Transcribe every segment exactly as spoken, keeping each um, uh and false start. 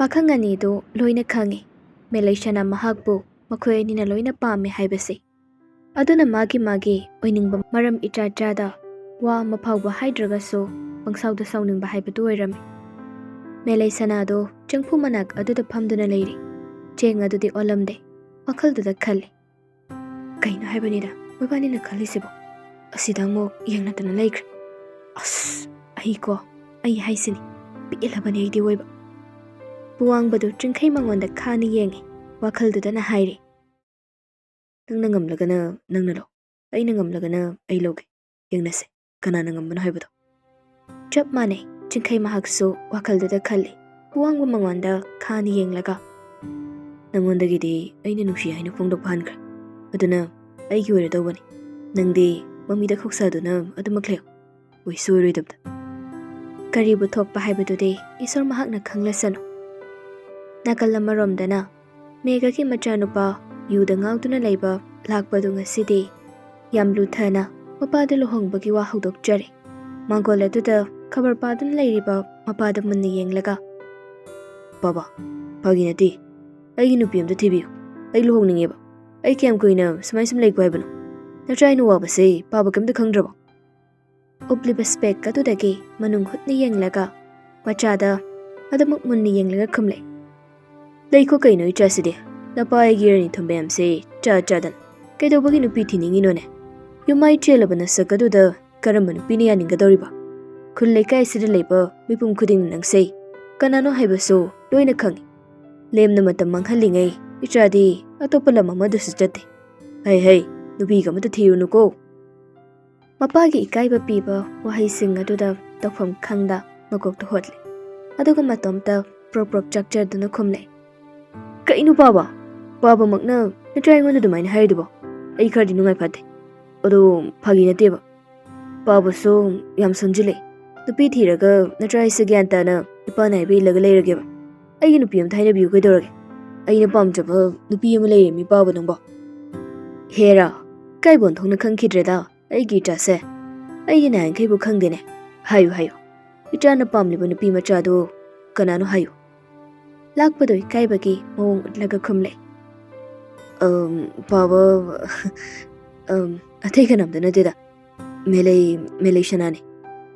ꯄꯥꯈꯪ ꯑꯅꯤꯗꯨ ꯂꯣꯏꯅ ꯈꯪꯏ, ꯃꯦꯂꯩꯁꯅꯥ ꯃꯍꯥꯛꯄꯨ ꯃꯈꯣꯏ ꯑꯅꯤꯅ ꯂꯣꯏꯅ ꯄꯥꯝꯃꯤ ꯍꯥꯏꯕꯁꯤ꯫ ꯑꯗꯨꯅ ꯃꯥꯒꯤ ꯃꯥꯒꯤ ꯑꯣꯏꯅꯤꯡꯕ ꯃꯔꯝ ꯏꯆꯥ ꯆꯥꯗ ꯋꯥ ꯑꯃ ꯐꯥꯎꯕ ꯍꯥꯏꯗ꯭ꯔꯒꯁꯨ ꯄꯪꯁꯥꯎꯗ ꯁꯥꯎꯅꯤꯡꯕ ꯍꯥꯏꯕꯗꯨ ꯑꯣꯏꯔꯝꯃꯤ꯫ ꯃꯦꯂꯩꯁꯅꯥꯗꯣ ꯆꯦꯡꯐꯨ ꯃꯅꯥꯛ ꯑꯗꯨꯗ ꯐꯝꯗꯨꯅ ꯂꯩꯔꯤ꯫ ꯆꯦꯡ ꯑꯗꯨꯗꯤ ꯑꯣꯜꯂꯝꯗꯦ꯫ ꯋꯥꯈꯜꯗꯨꯗ ꯈꯜꯂꯤ, "ꯀꯩꯅꯣ ꯍꯥꯏꯕꯅꯤꯗ ꯃꯣꯏꯕꯥꯅꯤꯅ ꯈꯜꯂꯤꯁꯤꯕꯣ? ꯑꯁꯤꯗ ꯑꯃꯨꯛ ꯌꯦꯡꯅꯗꯅ ꯂꯩꯈ꯭ꯔꯦ꯫ ꯑꯁ, ꯑꯩꯀꯣ, ꯑꯩ ꯍꯥꯏꯁꯤꯅꯤ, ꯄꯦꯜꯂꯕꯅꯤ ꯑꯩꯗꯤ ꯑꯣꯏꯕ"꯫ ꯄꯨꯋꯥꯡꯕꯗꯨ ꯆꯤꯡꯈꯩ ꯃꯉꯣꯟꯗ ꯈꯥꯅ ꯌꯦꯡꯉꯤ꯫ ꯋꯥꯈꯜꯗꯨꯗꯅ ꯍꯥꯏꯔꯤ, "ꯅꯪꯅ ꯉꯝꯂꯒꯅ ꯅꯪꯅ ꯂꯧ, ꯑꯩꯅ ꯉꯝꯂꯒꯅ ꯑꯩ ꯂꯧꯒꯦ꯫ ꯌꯦꯡꯅꯁꯦ, ꯀꯅꯥꯅ ꯉꯝꯕꯅꯣ ꯍꯥꯏꯕꯗꯣ"꯫ ꯆꯞ ꯃꯥꯟꯅꯩ, ꯆꯤꯡꯈꯩ ꯃꯍꯥꯛꯁꯨ ꯋꯥꯈꯜꯗꯨꯗ ꯈꯜꯂꯤ꯫ ꯄꯨꯋꯥꯡꯕ ꯃꯉꯣꯟꯗ ꯈꯥꯅ ꯌꯦꯡꯂꯒ, "ꯅꯉꯣꯟꯗꯒꯤꯗꯤ ꯑꯩꯅ ꯅꯨꯡꯁꯤ ꯍꯥꯏꯅ ꯐꯣꯡꯗꯣꯛꯄ ꯍꯟꯈ꯭ꯔꯦ꯫ ꯑꯗꯨꯅ ꯑꯩꯒꯤ ꯑꯣꯏꯔꯗꯧꯕꯅꯤ꯫ ꯅꯪꯗꯤ ꯃꯃꯤꯗ ꯈꯧꯁꯥꯗꯨꯅ ꯑꯗꯨꯃꯛ ꯂꯩꯌꯨ꯫ ꯑꯣꯏꯁꯨ ꯑꯣꯏꯔꯣꯏꯗꯕꯗ꯫ ꯀꯔꯤꯕꯨ ꯊꯣꯛꯄ ꯍꯥꯏꯕꯗꯨꯗꯤ ꯏꯁꯣꯔ ꯃꯍꯥꯛꯅ ꯈꯪꯂꯁꯅꯨ"꯫ ꯅꯥꯀꯜ ꯑꯃꯔꯣꯝꯗꯅ ꯃꯦꯘꯒꯤ ꯃꯆꯥꯅꯨꯄꯥ ꯌꯨꯗ ꯉꯥꯎꯗꯨꯅ ꯂꯩꯕ ꯂꯥꯛꯄꯗꯨ ꯉꯁꯤꯗꯤ ꯌꯥꯝ ꯂꯨꯊꯅ ꯃꯄꯥꯗ ꯂꯨꯍꯣꯡꯕꯒꯤ ꯋꯥ ꯍꯧꯗꯣꯛꯆꯔꯦ꯫ ꯃꯥꯡꯒꯣꯜ ꯑꯗꯨꯗ ꯈꯕꯔ ꯄꯥꯗꯨꯅ ꯂꯩꯔꯤꯕ ꯃꯄꯥꯗ ꯃꯨꯟꯅ ꯌꯦꯡꯂꯒ, "ꯕꯥꯕꯥ, ꯐꯥꯒꯤ ꯅꯠꯇꯦ꯫ ꯑꯩꯒꯤ ꯅꯨꯄꯤ ꯑꯝꯇ ꯊꯤꯕꯤꯌꯨ꯫ ꯑꯩ ꯂꯨꯍꯣꯡꯅꯤꯡꯉꯦꯕ꯫ ꯑꯩ ꯀꯌꯥꯝ ꯀꯨꯏꯅ ꯁꯨꯃꯥꯏ ꯁꯨꯝ ꯂꯩꯀꯣ ꯍꯥꯏꯕꯅꯣ? ꯅꯆꯥ ꯑꯩꯅ ꯋꯥꯕꯁꯦ ꯄꯥꯕ ꯀꯩꯝꯇ ꯈꯪꯗ꯭ꯔꯕꯣ?" ꯎꯞꯂꯤꯕ ꯁ꯭ꯄꯦꯛ ꯑꯗꯨꯗꯒꯤ ꯃꯅꯨꯡ ꯍꯨꯠꯅ ꯌꯦꯡꯂꯒ ꯃꯆꯥꯗ ꯑꯗꯨꯃꯛ ꯃꯨꯟꯅ ꯌꯦꯡꯂꯒ ꯈꯨꯝꯂꯦ, "ꯂꯩꯈꯣ ꯀꯩꯅꯣ ꯏꯆꯥꯁꯤꯗꯤ, ꯅꯄꯥ ꯑꯩꯒꯤ ꯔꯥꯅꯤ ꯊꯨꯝꯕ ꯌꯥꯝꯁꯦ ꯆꯥ ꯆꯥꯗꯅ ꯀꯩꯗꯧꯕꯒꯤ ꯅꯨꯄꯤ ꯊꯤꯅꯤꯡꯉꯤꯅꯣꯅꯦ? ꯌꯨꯝꯃꯥꯏ ꯆꯦꯜꯂꯕ ꯅꯁꯛ ꯑꯗꯨꯗ ꯀꯔꯝꯕ ꯅꯨꯄꯤꯅ ꯌꯥꯅꯤꯡꯒꯗꯧꯔꯤꯕ? ꯈꯨꯜ ꯂꯩꯀꯥꯏ ꯑꯁꯤꯗ ꯂꯩꯕ ꯃꯤꯄꯨꯝ ꯈꯨꯗꯤꯡꯅ ꯅꯪꯁꯦ ꯀꯅꯥꯅꯣ ꯍꯥꯏꯕꯁꯨ ꯂꯣꯏꯅ ꯈꯪꯏ꯫ ꯂꯦꯝꯅ ꯃꯇꯝ ꯃꯥꯡꯍꯜꯂꯤꯉꯩ ꯏꯆꯥꯗꯤ ꯑꯇꯣꯞꯄ ꯂꯝ ꯑꯃꯗꯁꯨ ꯆꯠꯇꯦ꯫ ꯍꯩ ꯍꯩ, ꯅꯨꯄꯤꯒ ꯑꯃꯇ ꯊꯤꯔꯨꯅꯨꯀꯣ"꯫ ꯃꯄꯥꯒꯤ ꯏꯀꯥꯏꯕ ꯄꯤꯕ ꯋꯥꯍꯩꯁꯤꯡ ꯑꯗꯨꯗ ꯇꯧꯐꯝ ꯈꯪꯗ ꯃꯀꯣꯛꯇ ꯍꯣꯠꯂꯦ꯫ ꯑꯗꯨꯒ ꯃꯇꯣꯝꯇ ꯄ꯭ꯔꯣꯛ ꯄ꯭ꯔꯣꯛ ꯆꯥꯛꯆꯗꯨꯅ ꯈꯨꯝꯂꯦ꯫ "ꯀꯩꯅꯣ ꯄꯥꯕ? ꯄꯥꯕꯃꯛꯅ ꯅꯠꯇ꯭ꯔꯥ ꯑꯩꯉꯣꯟꯗ ꯑꯗꯨꯃꯥꯏꯅ ꯍꯥꯏꯔꯤꯗꯨꯕꯣ? ꯑꯩ ꯈꯔꯗꯤ ꯅꯨꯡꯉꯥꯏ ꯐꯠꯇꯦ꯫ ꯑꯗꯣ ꯐꯥꯒꯤ ꯅꯠꯇꯦꯕ꯫ ꯄꯥꯕꯁꯨ ꯌꯥꯝ ꯁꯣꯟꯖꯤꯜꯂꯦ꯫ ꯅꯨꯄꯤ ꯊꯤꯔꯒ ꯅꯠꯇ꯭ꯔꯥ ꯑꯩꯁꯦ ꯒ꯭ꯌꯥꯟ ꯇꯥꯅ ꯏꯄꯥꯅ ꯍꯥꯏꯕ ꯏꯜꯂꯒ ꯂꯩꯔꯒꯦꯕ꯫ ꯑꯩꯒꯤ ꯅꯨꯄꯤ ꯑꯃ ꯍꯥꯏꯅꯕꯤꯌꯨ ꯀꯩꯗꯧꯔꯒꯦ? ꯑꯩꯅ ꯄꯥꯝꯖꯕ ꯅꯨꯄꯤ ꯑꯃ ꯂꯩꯔꯦ ꯃꯤ ꯄꯥꯕ ꯅꯪꯕꯣ꯫" "ꯍꯦꯔꯥ, ꯀꯥꯏꯕꯣꯟ ꯊꯣꯛꯅ ꯈꯪꯈꯤꯗ꯭ꯔꯦꯗ ꯑꯩꯒꯤ ꯏꯆꯥꯁꯦ꯫ ꯑꯩꯒꯤ ꯅꯍꯥꯟꯈꯩꯕꯨ ꯈꯪꯗꯦꯅꯦ꯫ ꯍꯥꯏꯌꯨ ꯍꯥꯏꯌꯨ, ꯏꯆꯥꯅ ꯄꯥꯝꯂꯤꯕ ꯅꯨꯄꯤ ꯃꯆꯥꯗꯨ ꯀꯅꯥꯅꯣ ꯍꯥꯏꯌꯨ?" ꯂꯥꯛꯄꯗꯣ ꯏꯀꯥꯏꯕꯒꯤ ꯃꯑꯣꯡ ꯎꯠꯂꯒ ꯈꯨꯝꯂꯦ꯫ "ꯑꯝ, ꯄꯥꯕ, ꯑꯝ, ꯑꯇꯩ ꯀꯅꯥꯝꯇ ꯅꯠꯇꯦꯗ꯫ ꯃꯦꯂꯩ, ꯃꯦꯂꯩ ꯁꯅꯥꯅꯤ꯫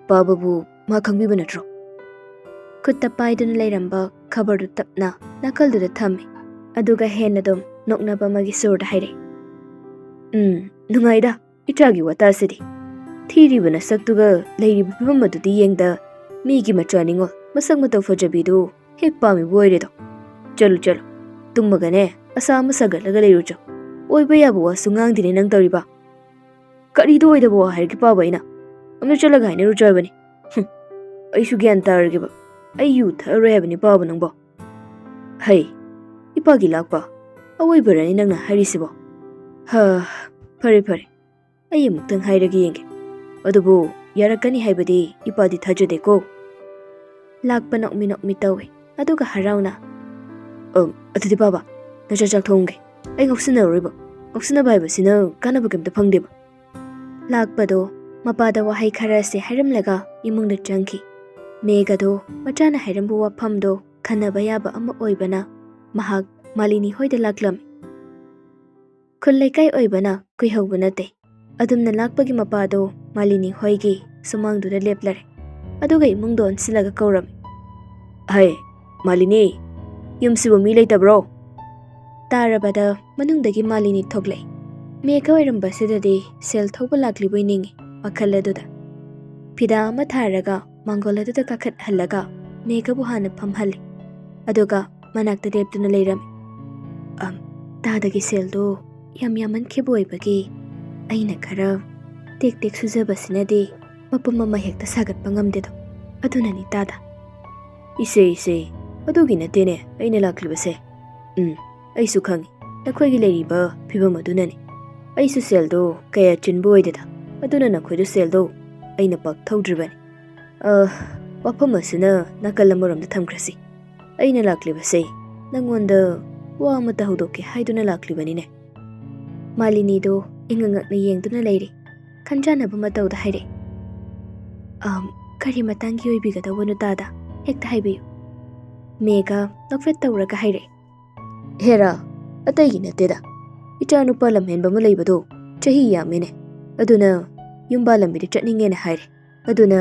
ꯄꯥꯕꯕꯨ ꯃꯥ ꯈꯪꯕꯤꯕ ꯅꯠꯇ꯭ꯔꯣ?" ꯈꯨꯠꯇ ꯄꯥꯏꯗꯨꯅ ꯂꯩꯔꯝꯕ ꯈꯕꯔꯗꯨ ꯇꯞꯅ ꯅꯥꯀꯜꯗꯨꯗ ꯊꯝꯃꯤ꯫ ꯑꯗꯨꯒ ꯍꯦꯟꯅ ꯑꯗꯨꯝ ꯅꯣꯛꯅꯕ ꯑꯃꯒꯤ ꯁꯨꯔꯗ ꯍꯥꯏꯔꯛꯏ꯫ "ꯎꯝ, ꯅꯨꯡꯉꯥꯏꯗ ꯏꯆꯥꯒꯤ ꯋꯥꯇꯥꯁꯤꯗꯤ꯫ ꯊꯤꯔꯤꯕ ꯅꯁꯛꯇꯨꯒ ꯂꯩꯔꯤꯕ ꯐꯤꯕꯝ ꯑꯗꯨꯗꯤ ꯌꯦꯡꯗ ꯃꯤꯒꯤ ꯃꯆꯥ ꯅꯤꯉꯣꯜ ꯃꯁꯛ ꯃꯇꯧ ꯐꯖꯕꯤꯗꯨ ꯍꯦꯛ ꯄꯥꯝꯃꯤꯕ ꯑꯣꯏꯔꯦꯗꯣ꯫ ꯆꯠꯂꯨ ꯆꯠꯂꯨ, ꯇꯨꯝꯃꯒꯅꯦ ꯑꯁꯥ ꯑꯃ ꯁꯥꯒꯠꯂꯒ ꯂꯩꯔꯨꯆꯣ꯫ ꯑꯣꯏꯕ ꯌꯥꯕ ꯋꯥꯁꯨ ꯉꯥꯡꯗꯦꯅꯦ ꯅꯪ ꯇꯧꯔꯤꯕ꯫ ꯀꯔꯤꯗ ꯑꯣꯏꯗꯕ ꯋꯥ ꯍꯥꯏꯔꯒꯦ ꯄꯥꯕ ꯑꯩꯅ? ꯑꯝꯅ ꯆꯠꯂꯒ ꯍꯥꯏꯅꯔꯨꯆꯣ ꯍꯥꯏꯕꯅꯤ꯫ ꯍꯨꯝ, ꯑꯩꯁꯨ ꯒ꯭ꯌꯥꯟ ꯇꯥꯔꯒꯦꯕ꯫ ꯑꯩ ꯌꯨ ꯊꯛꯑꯔꯣꯏ ꯍꯥꯏꯕꯅꯤ ꯄꯥꯕ ꯅꯪꯕꯣ꯫ ꯍꯩ, ꯏꯄꯥꯒꯤ ꯂꯥꯛꯄ, ꯑꯋꯣꯏꯕꯔꯅꯤ ꯅꯪꯅ ꯍꯥꯏꯔꯤꯁꯤꯕꯣ? ꯍ, ꯐꯔꯦ ꯐꯔꯦ, ꯑꯩ ꯑꯃꯨꯛꯇꯪ ꯍꯥꯏꯔꯒ ꯌꯦꯡꯒꯦ꯫ ꯑꯗꯨꯕꯨ ꯌꯥꯔꯛꯀꯅꯤ ꯍꯥꯏꯕꯗꯤ ꯏꯄꯥꯗꯤ ꯊꯥꯖꯗꯦꯀꯣ꯫" ꯂꯥꯛꯄ ꯅꯣꯛꯃꯤ ꯅꯣꯛꯃꯤ ꯇꯧꯏ, ꯑꯗꯨꯒ ꯍꯔꯥꯎꯅ, "ꯑꯝ, ꯑꯗꯨꯗꯤ ꯄꯥꯕ, ꯅꯆꯥ ꯆꯥꯛ ꯊꯣꯡꯒꯦ꯫ ꯑꯩ ꯉꯥꯎꯁꯤꯟꯅꯔꯣꯏꯕ꯫ ꯉꯥꯎꯁꯤꯟꯅꯕ ꯍꯥꯏꯕꯁꯤꯅ ꯀꯥꯟꯅꯕ ꯀꯩꯝꯇ ꯐꯪꯗꯦꯕ꯫" ꯂꯥꯛꯄꯗꯣ ꯃꯄꯥꯗ ꯋꯥꯍꯩ ꯈꯔꯁꯦ ꯍꯥꯏꯔꯝꯂꯒ ꯏꯃꯨꯡꯗ ꯆꯪꯈꯤ꯫ ꯃꯦꯘꯗꯣ ꯃꯆꯥꯅ ꯍꯥꯏꯔꯝꯕ ꯋꯥꯐꯝꯗꯣ ꯈꯟꯅꯕ ꯌꯥꯕ ꯑꯃ ꯑꯣꯏꯕꯅ ꯃꯍꯥꯛ ꯃꯥꯂꯤꯅꯤ ꯍꯣꯏꯗ ꯂꯥꯛꯂꯝꯃꯤ꯫ ꯈꯨꯜ ꯂꯩꯀꯥꯏ ꯑꯣꯏꯕꯅ ꯀꯨꯏꯍꯧꯕ ꯅꯠꯇꯦ꯫ ꯑꯗꯨꯝꯅ ꯂꯥꯛꯄꯒꯤ ꯃꯄꯥꯗꯣ ꯃꯥꯂꯤꯅꯤ ꯍꯣꯏꯒꯤ ꯁꯨꯃꯥꯡꯗꯨꯗ ꯂꯦꯞꯂꯔꯦ꯫ ꯑꯗꯨꯒ ꯏꯃꯨꯡꯗ ꯑꯣꯟꯁꯤꯜꯂꯒ ꯀꯧꯔꯝꯃꯤ꯫ "ꯍꯩ, ꯃꯥꯂꯤꯅꯤ, ꯌꯨꯝꯁꯤꯕꯨ ꯃꯤ ꯂꯩꯇꯕ꯭ꯔꯣ?" ꯇꯥꯔꯕꯗ ꯃꯅꯨꯡꯗꯒꯤ ꯃꯥꯂꯤꯅꯤ ꯊꯣꯛꯂꯛꯏ꯫ ꯃꯦꯘ ꯑꯣꯏꯔꯝꯕꯁꯤꯗꯗꯤ ꯁꯦꯜ ꯊꯧꯕ ꯂꯥꯛꯂꯤꯕꯣꯏ ꯅꯤꯡꯏ ꯋꯥꯈꯜ ꯑꯗꯨꯗ꯫ ꯐꯤꯗꯥ ꯑꯃ ꯊꯥꯔꯒ ꯃꯥꯡꯒꯣꯜ ꯑꯗꯨꯗ ꯀꯥꯈꯠꯍꯜꯂꯒ ꯃꯦꯘꯕꯨ ꯍꯥꯟꯅ ꯐꯝꯍꯜꯂꯤ꯫ ꯑꯗꯨꯒ ꯃꯅꯥꯛꯇ ꯂꯦꯞꯇꯨꯅ ꯂꯩꯔꯝꯃꯤ꯫ "ꯑꯝ, ꯇꯥꯗꯒꯤ ꯁꯦꯜꯗꯨ ꯌꯥꯝ ꯌꯥꯝꯃꯟꯈꯤꯕ ꯑꯣꯏꯕꯒꯤ ꯑꯩꯅ ꯈꯔ ꯇꯦꯛ ꯇꯦꯛ ꯁꯨꯖꯕꯁꯤꯅꯗꯤ ꯃꯄꯨꯝ ꯑꯃ ꯍꯦꯛꯇ ꯁꯥꯒꯠꯄ ꯉꯝꯗꯦꯗꯣ꯫ ꯑꯗꯨꯅꯅꯤ ꯇꯥꯗ꯫" "ꯏꯆꯦ, ꯏꯆꯦ, ꯑꯗꯨꯒꯤ ꯅꯠꯇꯦꯅꯦ ꯑꯩꯅ ꯂꯥꯛꯂꯤꯕꯁꯦ꯫ ꯎꯝ, ꯑꯩꯁꯨ ꯈꯪꯉꯤ ꯅꯈꯣꯏꯒꯤ ꯂꯩꯔꯤꯕ ꯐꯤꯕꯝ ꯑꯗꯨꯅꯅꯤ꯫ ꯑꯩꯁꯨ ꯁꯦꯜꯗꯣ ꯀꯌꯥ ꯆꯤꯟꯕ ꯑꯣꯏꯗꯦꯗ, ꯑꯗꯨꯅ ꯅꯈꯣꯏꯗ ꯁꯦꯜꯗꯣ ꯑꯩꯅ ꯄꯥꯛ ꯊꯧꯗ꯭ꯔꯤꯕꯅꯤ꯫ ꯑ, ꯋꯥꯐꯝ ꯑꯁꯤꯅ ꯅꯥꯀꯜ ꯑꯃꯔꯣꯝꯗ ꯊꯝꯈ꯭ꯔꯁꯤ꯫ ꯑꯩꯅ ꯂꯥꯛꯂꯤꯕꯁꯦ ꯅꯪꯉꯣꯟꯗ ꯋꯥ ꯑꯃꯇ ꯍꯧꯗꯣꯛꯀꯦ ꯍꯥꯏꯗꯨꯅ ꯂꯥꯛꯂꯤꯕꯅꯤꯅꯦ꯫ ꯃꯥꯂꯤꯅꯤꯗꯣ ꯏꯉꯛ ꯉꯛꯅ ꯌꯦꯡꯗꯨꯅ ꯂꯩꯔꯦ꯫ ꯈꯟꯖꯥꯟꯅꯕ ꯃꯇꯧꯗ ꯍꯥꯏꯔꯛꯑꯦ, "ꯑꯝ, ꯀꯔꯤ ꯃꯇꯥꯡꯒꯤ ꯑꯣꯏꯕꯤꯒꯗꯧꯕꯅꯣ ꯇꯥꯗ? ꯍꯦꯛꯇ ꯍꯥꯏꯕꯤꯌꯨ꯫" ꯃꯦꯘ ꯅꯣꯛꯐꯦꯠ ꯇꯧꯔꯒ ꯍꯥꯏꯔꯛꯑꯦ, "ꯍꯦꯔꯥ, ꯑꯇꯩꯒꯤ ꯅꯠꯇꯦꯗ꯫ ꯏꯆꯥꯅꯨꯄꯥ ꯂꯝꯍꯦꯟꯕ ꯑꯃ ꯂꯩꯕꯗꯣ ꯆꯍꯤ ꯌꯥꯝꯃꯦꯅꯦ꯫ ꯑꯗꯨꯅ ꯌꯨꯝꯕꯥ ꯂꯝꯕꯤꯗ ꯆꯠꯅꯤꯡꯉꯦꯅ ꯍꯥꯏꯔꯦ꯫ ꯑꯗꯨꯅ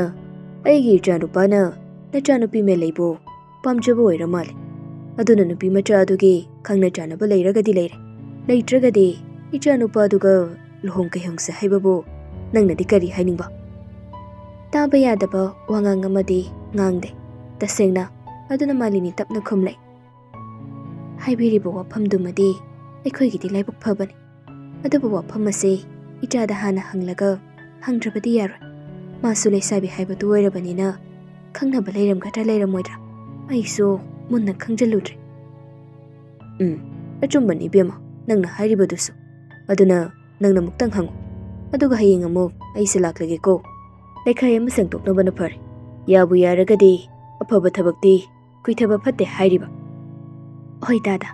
ꯑꯩꯒꯤ ꯏꯆꯥꯅꯨꯄꯥꯅ ꯅꯆꯥꯅꯨꯄꯤ ꯃꯦꯂꯩꯕꯨ ꯄꯥꯝꯖꯕ ꯑꯣꯏꯔ ꯃꯥꯜꯂꯦ꯫ ꯑꯗꯨꯅ ꯅꯨꯄꯤ ꯃꯆꯥ ꯑꯗꯨꯒꯤ ꯈꯪꯅ ꯆꯥꯟꯅꯕ ꯂꯩꯔꯒꯗꯤ ꯂꯩꯔꯦ, ꯂꯩꯇ꯭ꯔꯒꯗꯤ ꯏꯆꯥꯅꯨꯄꯥꯗꯨꯒ ꯂꯨꯍꯣꯡ ꯀꯩꯍꯣꯡꯁꯦ ꯍꯥꯏꯕꯕꯨ ꯅꯪꯅꯗꯤ ꯀꯔꯤ ꯍꯥꯏꯅꯤꯡꯕ?" ꯇꯥꯕ ꯌꯥꯗꯕ ꯋꯥꯉꯥꯡ ꯑꯃꯗꯤ ꯉꯥꯡꯗꯦ꯫ ꯇꯁꯦꯡꯅ ꯑꯗꯨꯅ ꯃꯥꯂꯤꯅꯤ ꯇꯞꯅ ꯈꯨꯝꯂꯦ, "ꯍꯥꯏꯕꯤꯔꯤꯕ ꯋꯥꯐꯝꯗꯨꯃꯗꯤ ꯑꯩꯈꯣꯏꯒꯤꯗꯤ ꯂꯥꯏꯕꯛ ꯐꯕꯅꯤ꯫ ꯑꯗꯨꯕꯨ ꯋꯥꯐꯝ ꯑꯁꯤ ꯏꯆꯥꯗ ꯍꯥꯟꯅ ꯍꯪꯂꯒ ꯍꯪꯗ꯭ꯔꯕꯗꯤ ꯌꯥꯔꯣꯏ꯫ ꯃꯥꯁꯨ ꯂꯩꯁꯥꯕꯤ ꯍꯥꯏꯕꯗꯨ ꯑꯣꯏꯔꯕꯅꯤꯅ ꯈꯪꯅꯕ ꯂꯩꯔꯝꯒꯗ꯭ꯔꯥ ꯂꯩꯔꯝꯃꯣꯏꯗ꯭ꯔꯥ ꯑꯩꯁꯨ ꯃꯨꯟꯅ ꯈꯪꯖꯤꯜꯂꯨꯗ꯭ꯔꯦ꯫" "ꯎꯝ, ꯑꯆꯨꯝꯕꯅꯤ ꯏꯕꯦꯝꯃ, ꯅꯪꯅ ꯍꯥꯏꯔꯤꯕꯗꯨꯁꯨ꯫ ꯑꯗꯨꯅ ꯅꯪꯅ ꯑꯃꯨꯛꯇꯪ ꯍꯪꯉꯨ꯫ ꯑꯗꯨꯒ ꯍꯌꯦꯡ ꯑꯃꯨꯛ ꯑꯩꯁꯦ ꯂꯥꯛꯂꯒꯦꯀꯣ꯫ ꯂꯩꯈꯥꯏ ꯑꯃ ꯁꯦꯡꯗꯣꯛꯅꯕꯅ ꯐꯔꯦ꯫ ꯌꯥꯕꯨ ꯌꯥꯔꯒꯗꯤ ꯑꯐꯕ ꯊꯕꯛꯇꯤ ꯀꯨꯏꯊꯕ ꯐꯠꯇꯦ ꯍꯥꯏꯔꯤꯕ꯫" "ꯍꯣꯏ ꯗꯥꯗꯥ,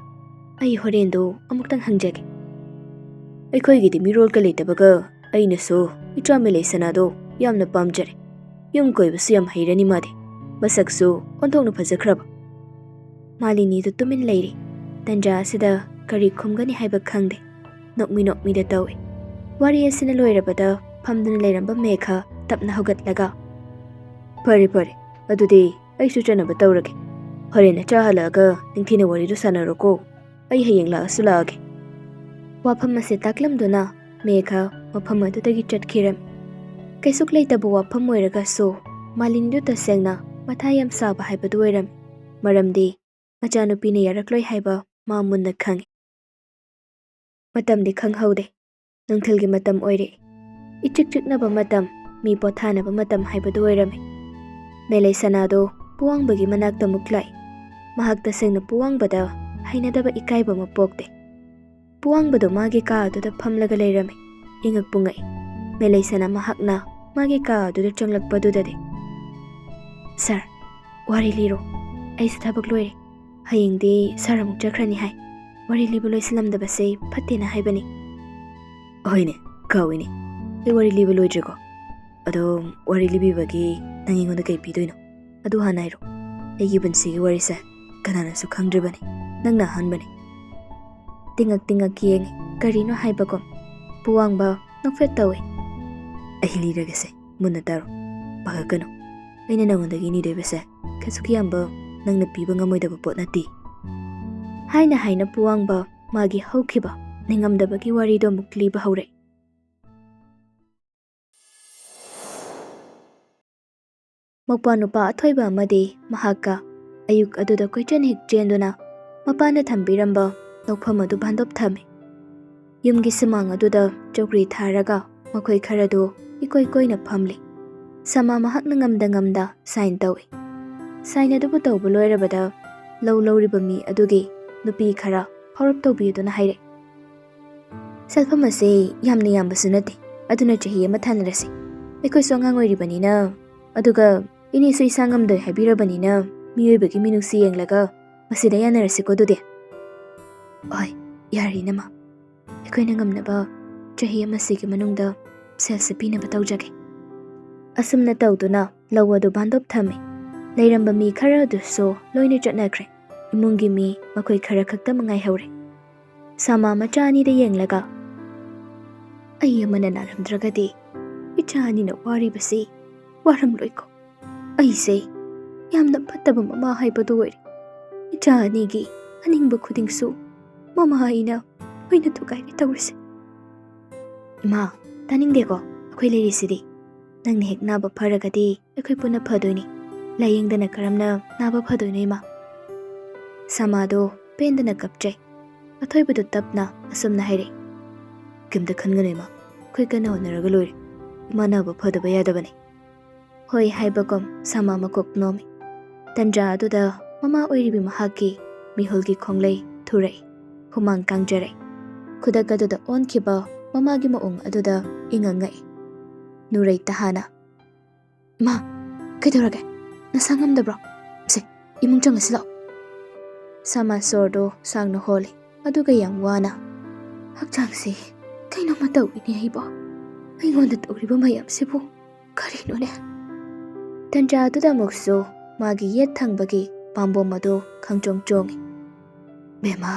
ꯑꯩ ꯍꯣꯔꯦꯟꯗꯣ ꯑꯃꯨꯛꯇꯪ ꯍꯪꯖꯒꯦ꯫" "ꯑꯩꯈꯣꯏꯒꯤꯗꯤ ꯃꯤꯔꯣꯜꯒ ꯂꯩꯇꯕꯒ ꯑꯩꯅꯁꯨ ꯏꯆꯥ ꯃꯦꯂꯩ ꯁꯅꯥꯗꯣ ꯌꯥꯝꯅ ꯄꯥꯝꯖꯔꯦ꯫ ꯌꯨꯝ ꯀꯣꯏꯕꯁꯨ ꯌꯥꯝ ꯍꯩꯔꯅꯤ ꯃꯥꯗꯤ꯫ ꯃꯁꯛꯁꯨ ꯑꯣꯟꯊꯣꯛꯅ ꯐꯖꯈ꯭ꯔꯕ꯫" ꯃꯥꯂꯤꯅꯤꯗꯨ ꯇꯨꯃꯤꯟ ꯂꯩꯔꯤ꯫ ꯇꯟꯖꯥ ꯑꯁꯤꯗ ꯀꯔꯤ ꯈꯨꯝꯒꯅꯤ ꯍꯥꯏꯕ ꯈꯪꯗꯦ꯫ ꯅꯣꯛꯃꯤ ꯅꯣꯛꯃꯤꯗ ꯇꯧꯏ꯫ ꯋꯥꯔꯤ ꯑꯁꯤꯅ ꯂꯣꯏꯔꯕꯗ ꯐꯝꯗꯨꯅ ꯂꯩꯔꯝꯕ ꯃꯦꯘ ꯇꯞꯅ ꯍꯧꯒꯠꯂꯒ, "ꯐꯔꯦ ꯐꯔꯦ, ꯑꯗꯨꯗꯤ ꯑꯩꯁꯨ ꯆꯠꯅꯕ ꯇꯧꯔꯒꯦ꯫ ꯍꯣꯔꯦꯟ ꯅꯆꯥ ꯍꯜꯂꯛꯑꯒ ꯅꯤꯡꯊꯤꯅ ꯋꯥꯔꯤꯗꯨ ꯁꯥꯟꯅꯔꯣꯀꯣ꯫ ꯑꯩ ꯍꯌꯦꯡ ꯂꯥꯛꯑꯁꯨ ꯂꯥꯛꯑꯒꯦ꯫" ꯋꯥꯐꯝ ꯑꯁꯤ ꯇꯥꯛꯂꯝꯗꯨꯅ ꯃꯦꯘ ꯃꯐꯝ ꯑꯗꯨꯗꯒꯤ ꯆꯠꯈꯤꯔꯝꯃꯤ꯫ ꯀꯩꯁꯨꯛ ꯂꯩꯇꯕ ꯋꯥꯐꯝ ꯑꯣꯏꯔꯒꯁꯨ ꯃꯥꯂꯤꯅꯤꯗꯨ ꯇꯁꯦꯡꯅ ꯃꯊꯥ ꯌꯥꯝ ꯁꯥꯕ ꯍꯥꯏꯕꯗꯨ ꯑꯣꯏꯔꯝꯃꯤ꯫ ꯃꯔꯝꯗꯤ ꯃꯆꯥꯅꯨꯄꯤꯅ ꯌꯥꯔꯛꯂꯣꯏ ꯍꯥꯏꯕ ꯃꯥ ꯃꯨꯟꯅ ꯈꯪꯏ꯫ ꯃꯇꯝꯗꯤ ꯈꯪꯍꯧꯗꯦ꯫ ꯅꯨꯡꯊꯤꯜꯒꯤ ꯃꯇꯝ ꯑꯣꯏꯔꯛꯏ꯫ ꯏꯆꯤꯛ ꯆꯤꯛꯅꯕ ꯃꯇꯝ, ꯃꯤ ꯄꯣꯊꯥꯅꯕ ꯃꯇꯝ ꯍꯥꯏꯕꯗꯨ ꯑꯣꯏꯔꯝꯃꯤ꯫ ꯃꯦꯂꯩ ꯁꯅꯥꯗꯣ ꯄꯨꯋꯥꯡꯕꯒꯤ ꯃꯅꯥꯛꯇ ꯑꯃꯨꯛ ꯂꯥꯛꯏ꯫ ꯃꯍꯥꯛ ꯇꯁꯦꯡꯅ ꯄꯨꯋꯥꯡꯕꯗ ꯍꯩꯅꯗꯕ ꯏꯀꯥꯏꯕ ꯑꯃ ꯄꯣꯛꯇꯦ꯫ ꯄꯨꯋꯥꯡꯕꯗꯣ ꯃꯥꯒꯤ ꯀꯥ ꯑꯗꯨꯗ ꯐꯝꯂꯒ ꯂꯩꯔꯝꯃꯤ꯫ ꯏꯉꯛꯄꯨ ꯉꯛꯏ꯫ ꯃꯦꯂꯩꯁꯅꯥ ꯃꯍꯥꯛꯅ ꯃꯥꯒꯤ ꯀꯥ ꯑꯗꯨꯗ ꯆꯪꯂꯛꯄꯗꯨꯗꯗꯤ, "ꯁꯥꯔ, ꯋꯥꯔꯤ ꯂꯤꯔꯣ꯫ ꯑꯩꯁꯨ ꯊꯕꯛ ꯂꯣꯏꯔꯦ꯫ ꯍꯌꯦꯡꯗꯤ ꯁꯥꯔ ꯑꯃꯨꯛ ꯆꯠꯈ꯭ꯔꯅꯤ ꯍꯥꯏ꯫ ꯋꯥꯔꯤ ꯂꯤꯕ ꯂꯣꯏꯁꯤꯜꯂꯝꯗꯕꯁꯦ ꯐꯠꯇꯦꯅ ꯍꯥꯏꯕꯅꯤ꯫" "ꯍꯣꯏꯅꯦ, ꯀꯥꯎꯏꯅꯦ꯫ ꯑꯩ ꯋꯥꯔꯤ ꯂꯤꯕ ꯂꯣꯏꯗ꯭ꯔꯤꯀꯣ꯫ ꯑꯗꯣ ꯋꯥꯔꯤ ꯂꯤꯕꯤꯕꯒꯤ ꯅꯪ ꯑꯩꯉꯣꯟꯗ ꯀꯩ ꯄꯤꯗꯣꯏꯅꯣ? ꯑꯗꯨ ꯍꯥꯟꯅ ꯍꯥꯏꯔꯣ꯫ ꯑꯩꯒꯤ ꯄꯨꯟꯁꯤꯒꯤ ꯋꯥꯔꯤꯁꯦ ꯀꯅꯥꯅꯁꯨ ꯈꯪꯗ꯭ꯔꯤꯕꯅꯤ꯫ ꯅꯪꯅ ꯑꯍꯥꯟꯕꯅꯤ꯫" ꯇꯤꯡꯉꯛ ꯇꯤꯡꯉꯛ ꯌꯦꯡꯉꯤ꯫ ꯀꯔꯤꯅꯣ ꯍꯥꯏꯕꯒꯨꯝ꯫ ꯄꯨꯋꯥꯡꯕ ꯅꯣꯛꯐꯦꯠ ꯇꯧꯏ꯫ "ꯑꯩ ꯂꯤꯔꯒꯦꯁꯦ, ꯃꯨꯟꯅ ꯇꯥꯔꯣ꯫ ꯄꯥꯈꯠꯀꯅꯨ꯫ ꯑꯩꯅ ꯅꯉꯣꯟꯗꯒꯤ ꯅꯤꯗꯣꯏꯕꯁꯦ ꯀꯩꯁꯨꯛ ꯌꯥꯝꯕ ꯅꯪꯅ ꯄꯤꯕ ꯉꯝꯃꯣꯏꯗꯕ ꯄꯣꯠ ꯅꯠꯇꯦ꯫" ꯍꯥꯏꯅ ꯍꯥꯏꯅ ꯄꯨꯋꯥꯡꯕ ꯃꯥꯒꯤ ꯍꯧꯈꯤꯕ ꯅꯤꯡꯉꯝꯗꯕꯒꯤ ꯋꯥꯔꯤꯗꯣ ꯑꯃꯨꯛ ꯂꯤꯕ ꯍꯧꯔꯛꯏ꯫ ꯃꯧꯄ꯭ꯋꯥ ꯅꯨꯄꯥ ꯑꯊꯣꯏꯕ ꯑꯃꯗꯤ ꯃꯍꯥꯛꯀ ꯑꯌꯨꯛ ꯑꯗꯨꯗ ꯀꯣꯏꯆꯦꯟ ꯍꯦꯛ ꯆꯦꯟꯗꯨꯅ ꯃꯄꯥꯅ ꯊꯝꯕꯤꯔꯝꯕ ꯂꯧꯐꯝ ꯑꯗꯨ ꯚꯥꯟꯗꯣꯞ ꯊꯝꯃꯤ꯫ ꯌꯨꯝꯒꯤ ꯁꯨꯃꯥꯡ ꯑꯗꯨꯗ ꯆꯧꯀ꯭ꯔꯤ ꯊꯥꯔꯒ ꯃꯈꯣꯏ ꯈꯔꯗꯨ ꯏꯀꯣꯏ ꯀꯣꯏꯅ ꯐꯝꯂꯤ꯫ ꯁꯃꯥ ꯃꯍꯥꯛꯅ ꯉꯝꯗ ꯉꯝꯗ ꯁꯥꯏꯟ ꯇꯧꯏ꯫ ꯁꯥꯏꯟ ꯑꯗꯨꯕꯨ ꯇꯧꯕ ꯂꯣꯏꯔꯕꯗ ꯂꯧ ꯂꯧꯔꯤꯕ ꯃꯤ ꯑꯗꯨꯒꯤ ꯅꯨꯄꯤ ꯈꯔ ꯐꯥꯎꯔꯞ ꯇꯧꯕꯤꯗꯨꯅ ꯍꯥꯏꯔꯛꯏ, "ꯁꯦꯜꯐꯝ ꯑꯁꯤ ꯌꯥꯝꯅ ꯌꯥꯝꯕꯁꯨ ꯅꯠꯇꯦ, ꯑꯗꯨꯅ ꯆꯍꯤ ꯑꯃ ꯊꯥꯅꯔꯁꯤ꯫ ꯑꯩꯈꯣꯏꯁꯨ ꯑꯉꯥꯡ ꯑꯣꯏꯔꯤꯕꯅꯤꯅ, ꯑꯗꯨꯒ ꯏꯅꯦꯁꯨ ꯏꯁꯥ ꯉꯝꯗꯣꯏ ꯍꯥꯏꯕꯤꯔꯕꯅꯤꯅ, ꯃꯤꯑꯣꯏꯕꯒꯤ ꯃꯤꯅꯨꯡꯁꯤ ꯌꯦꯡꯂꯒ ꯃꯁꯤꯗ ꯌꯥꯅꯔꯁꯤꯀꯣ ꯑꯗꯨꯗꯤ꯫" "ꯍꯣꯏ, ꯌꯥꯔꯦ ꯏꯅꯝꯃ꯫ ꯑꯩꯈꯣꯏꯅ ꯉꯝꯅꯕ ꯆꯍꯤ ꯑꯃꯁꯤꯒꯤ ꯃꯅꯨꯡꯗ ꯁꯦꯜꯁꯦ ꯄꯤꯅꯕ ꯇꯧꯖꯒꯦ꯫" ꯑꯁꯨꯝꯅ ꯇꯧꯗꯨꯅ ꯂꯧ ꯑꯗꯨ ꯚꯥꯟꯗꯣꯞ ꯊꯝꯃꯤ꯫ ꯂꯩꯔꯝꯕ ꯃꯤ ꯈꯔ ꯑꯗꯨꯁꯨ ꯂꯣꯏꯅ ꯆꯠꯅꯈ꯭ꯔꯦ꯫ ꯏꯃꯨꯡꯒꯤ ꯃꯤ ꯃꯈꯣꯏ ꯈꯔ ꯈꯛꯇꯃꯛ ꯉꯥꯏꯍꯧꯔꯦ꯫ ꯁꯃꯥ ꯃꯆꯥ ꯑꯅꯤꯗ ꯌꯦꯡꯂꯒ, "ꯑꯩ ꯑꯃꯅ ꯅꯥꯔꯝꯗ꯭ꯔꯒꯗꯤ ꯏꯆꯥ ꯑꯅꯤꯅ ꯋꯥꯔꯤꯕꯁꯤ ꯋꯥꯔꯝꯂꯣꯏꯀꯣ꯫ ꯑꯩꯁꯦ ꯌꯥꯝꯅ ꯐꯠꯇꯕ ꯃꯃꯥ ꯍꯥꯏꯕꯗꯨ ꯑꯣꯏꯔꯦ꯫ ꯏꯆꯥ ꯑꯅꯤꯒꯤ ꯑꯅꯤꯡꯕ ꯈꯨꯗꯤꯡꯁꯨ ꯃꯃꯥ ꯑꯩꯅ ꯑꯣꯏꯅ ꯊꯨꯒꯥꯏꯔꯦ ꯇꯧꯔꯤꯁꯦ꯫" "ꯏꯃꯥ, ꯇꯥꯅꯤꯡꯗꯦꯀꯣ, ꯑꯩꯈꯣꯏ ꯂꯩꯔꯤꯁꯤꯗꯤ꯫ ꯅꯪꯅ ꯍꯦꯛ ꯅꯥꯕ ꯐꯔꯒꯗꯤ ꯑꯩꯈꯣꯏ ꯄꯨꯟꯅ ꯐꯗꯣꯏꯅꯤ꯫ ꯂꯥꯏꯌꯦꯡꯗꯅ ꯀꯔꯝꯅ ꯅꯥꯕ ꯐꯗꯣꯏꯅꯣ, ꯏꯃꯥ?" ꯁꯃꯥꯗꯣ ꯄꯦꯟꯗꯅ ꯀꯞꯆꯩ꯫ ꯑꯊꯣꯏꯕꯗꯨ ꯇꯞꯅ ꯑꯁꯨꯝꯅ ꯍꯥꯏꯔꯛꯏ, "ꯀꯩꯝꯇ ꯈꯟꯒꯅꯨ ꯏꯃꯥ, ꯑꯩꯈꯣꯏ ꯀꯟꯅ ꯍꯣꯠꯅꯔꯒ ꯂꯣꯏꯔꯦ꯫ ꯏꯃꯥ ꯅꯥꯕ ꯐꯗꯕ ꯌꯥꯗꯕꯅꯤ꯫" ꯍꯣꯏ ꯍꯥꯏꯕꯒꯨꯝ ꯁꯃꯥ ꯃꯀꯣꯛ ꯅꯣꯝꯃꯤ꯫ ꯇꯟꯖꯥ ꯑꯗꯨꯗ ꯃꯃꯥ ꯑꯣꯏꯔꯤꯕꯤ ꯃꯍꯥꯛꯀꯤ ꯃꯤꯍꯨꯜꯒꯤ ꯈꯣꯡꯂꯩ ꯊꯨꯔꯛꯏ꯫ ꯍꯨꯃꯥꯡ ꯀꯥꯡꯖꯔꯛꯏ꯫ ꯈꯨꯗꯛ ꯑꯗꯨꯗ ꯑꯣꯟꯈꯤꯕ ꯃꯃꯥꯒꯤ ꯃꯑꯣꯡ ꯑꯗꯨꯗ ꯏꯉꯛ ꯉꯛꯏ꯫ ꯅꯨꯔꯩ ꯇꯍꯥꯅ, "ꯏꯃꯥ, ꯀꯩꯗꯧꯔꯒꯦ? ꯅꯁꯥ ꯉꯝꯗꯕ꯭ꯔꯣ? ꯁꯦ, ꯏꯃꯨꯡ ꯆꯪꯉꯁꯤ ꯂꯥꯛꯑꯣ꯫" ꯁꯃꯥ ꯁꯣꯔꯗꯣ ꯁꯥꯡꯅ ꯍꯣꯜꯂꯤ, ꯑꯗꯨꯒ ꯌꯥꯝ ꯋꯥꯅ, "ꯍꯛꯆꯥꯡꯁꯤ ꯀꯩꯅꯣꯝꯃ ꯇꯧꯏꯅꯦ ꯑꯩꯕꯣ꯫ ꯑꯩꯉꯣꯟꯗ ꯇꯧꯔꯤꯕ ꯃꯌꯥꯝꯁꯤꯕꯨ ꯀꯔꯤꯅꯣꯅꯦ?" ꯇꯟꯖꯥ ꯑꯗꯨꯗ ꯑꯃꯨꯛꯁꯨ ꯃꯥꯒꯤ ꯌꯦꯠ ꯊꯪꯕꯒꯤ ꯄꯥꯝꯕꯣꯝ ꯑꯗꯨ ꯈꯪꯆꯣꯡ ꯆꯣꯡꯏ꯫ "ꯕꯦꯝꯃ,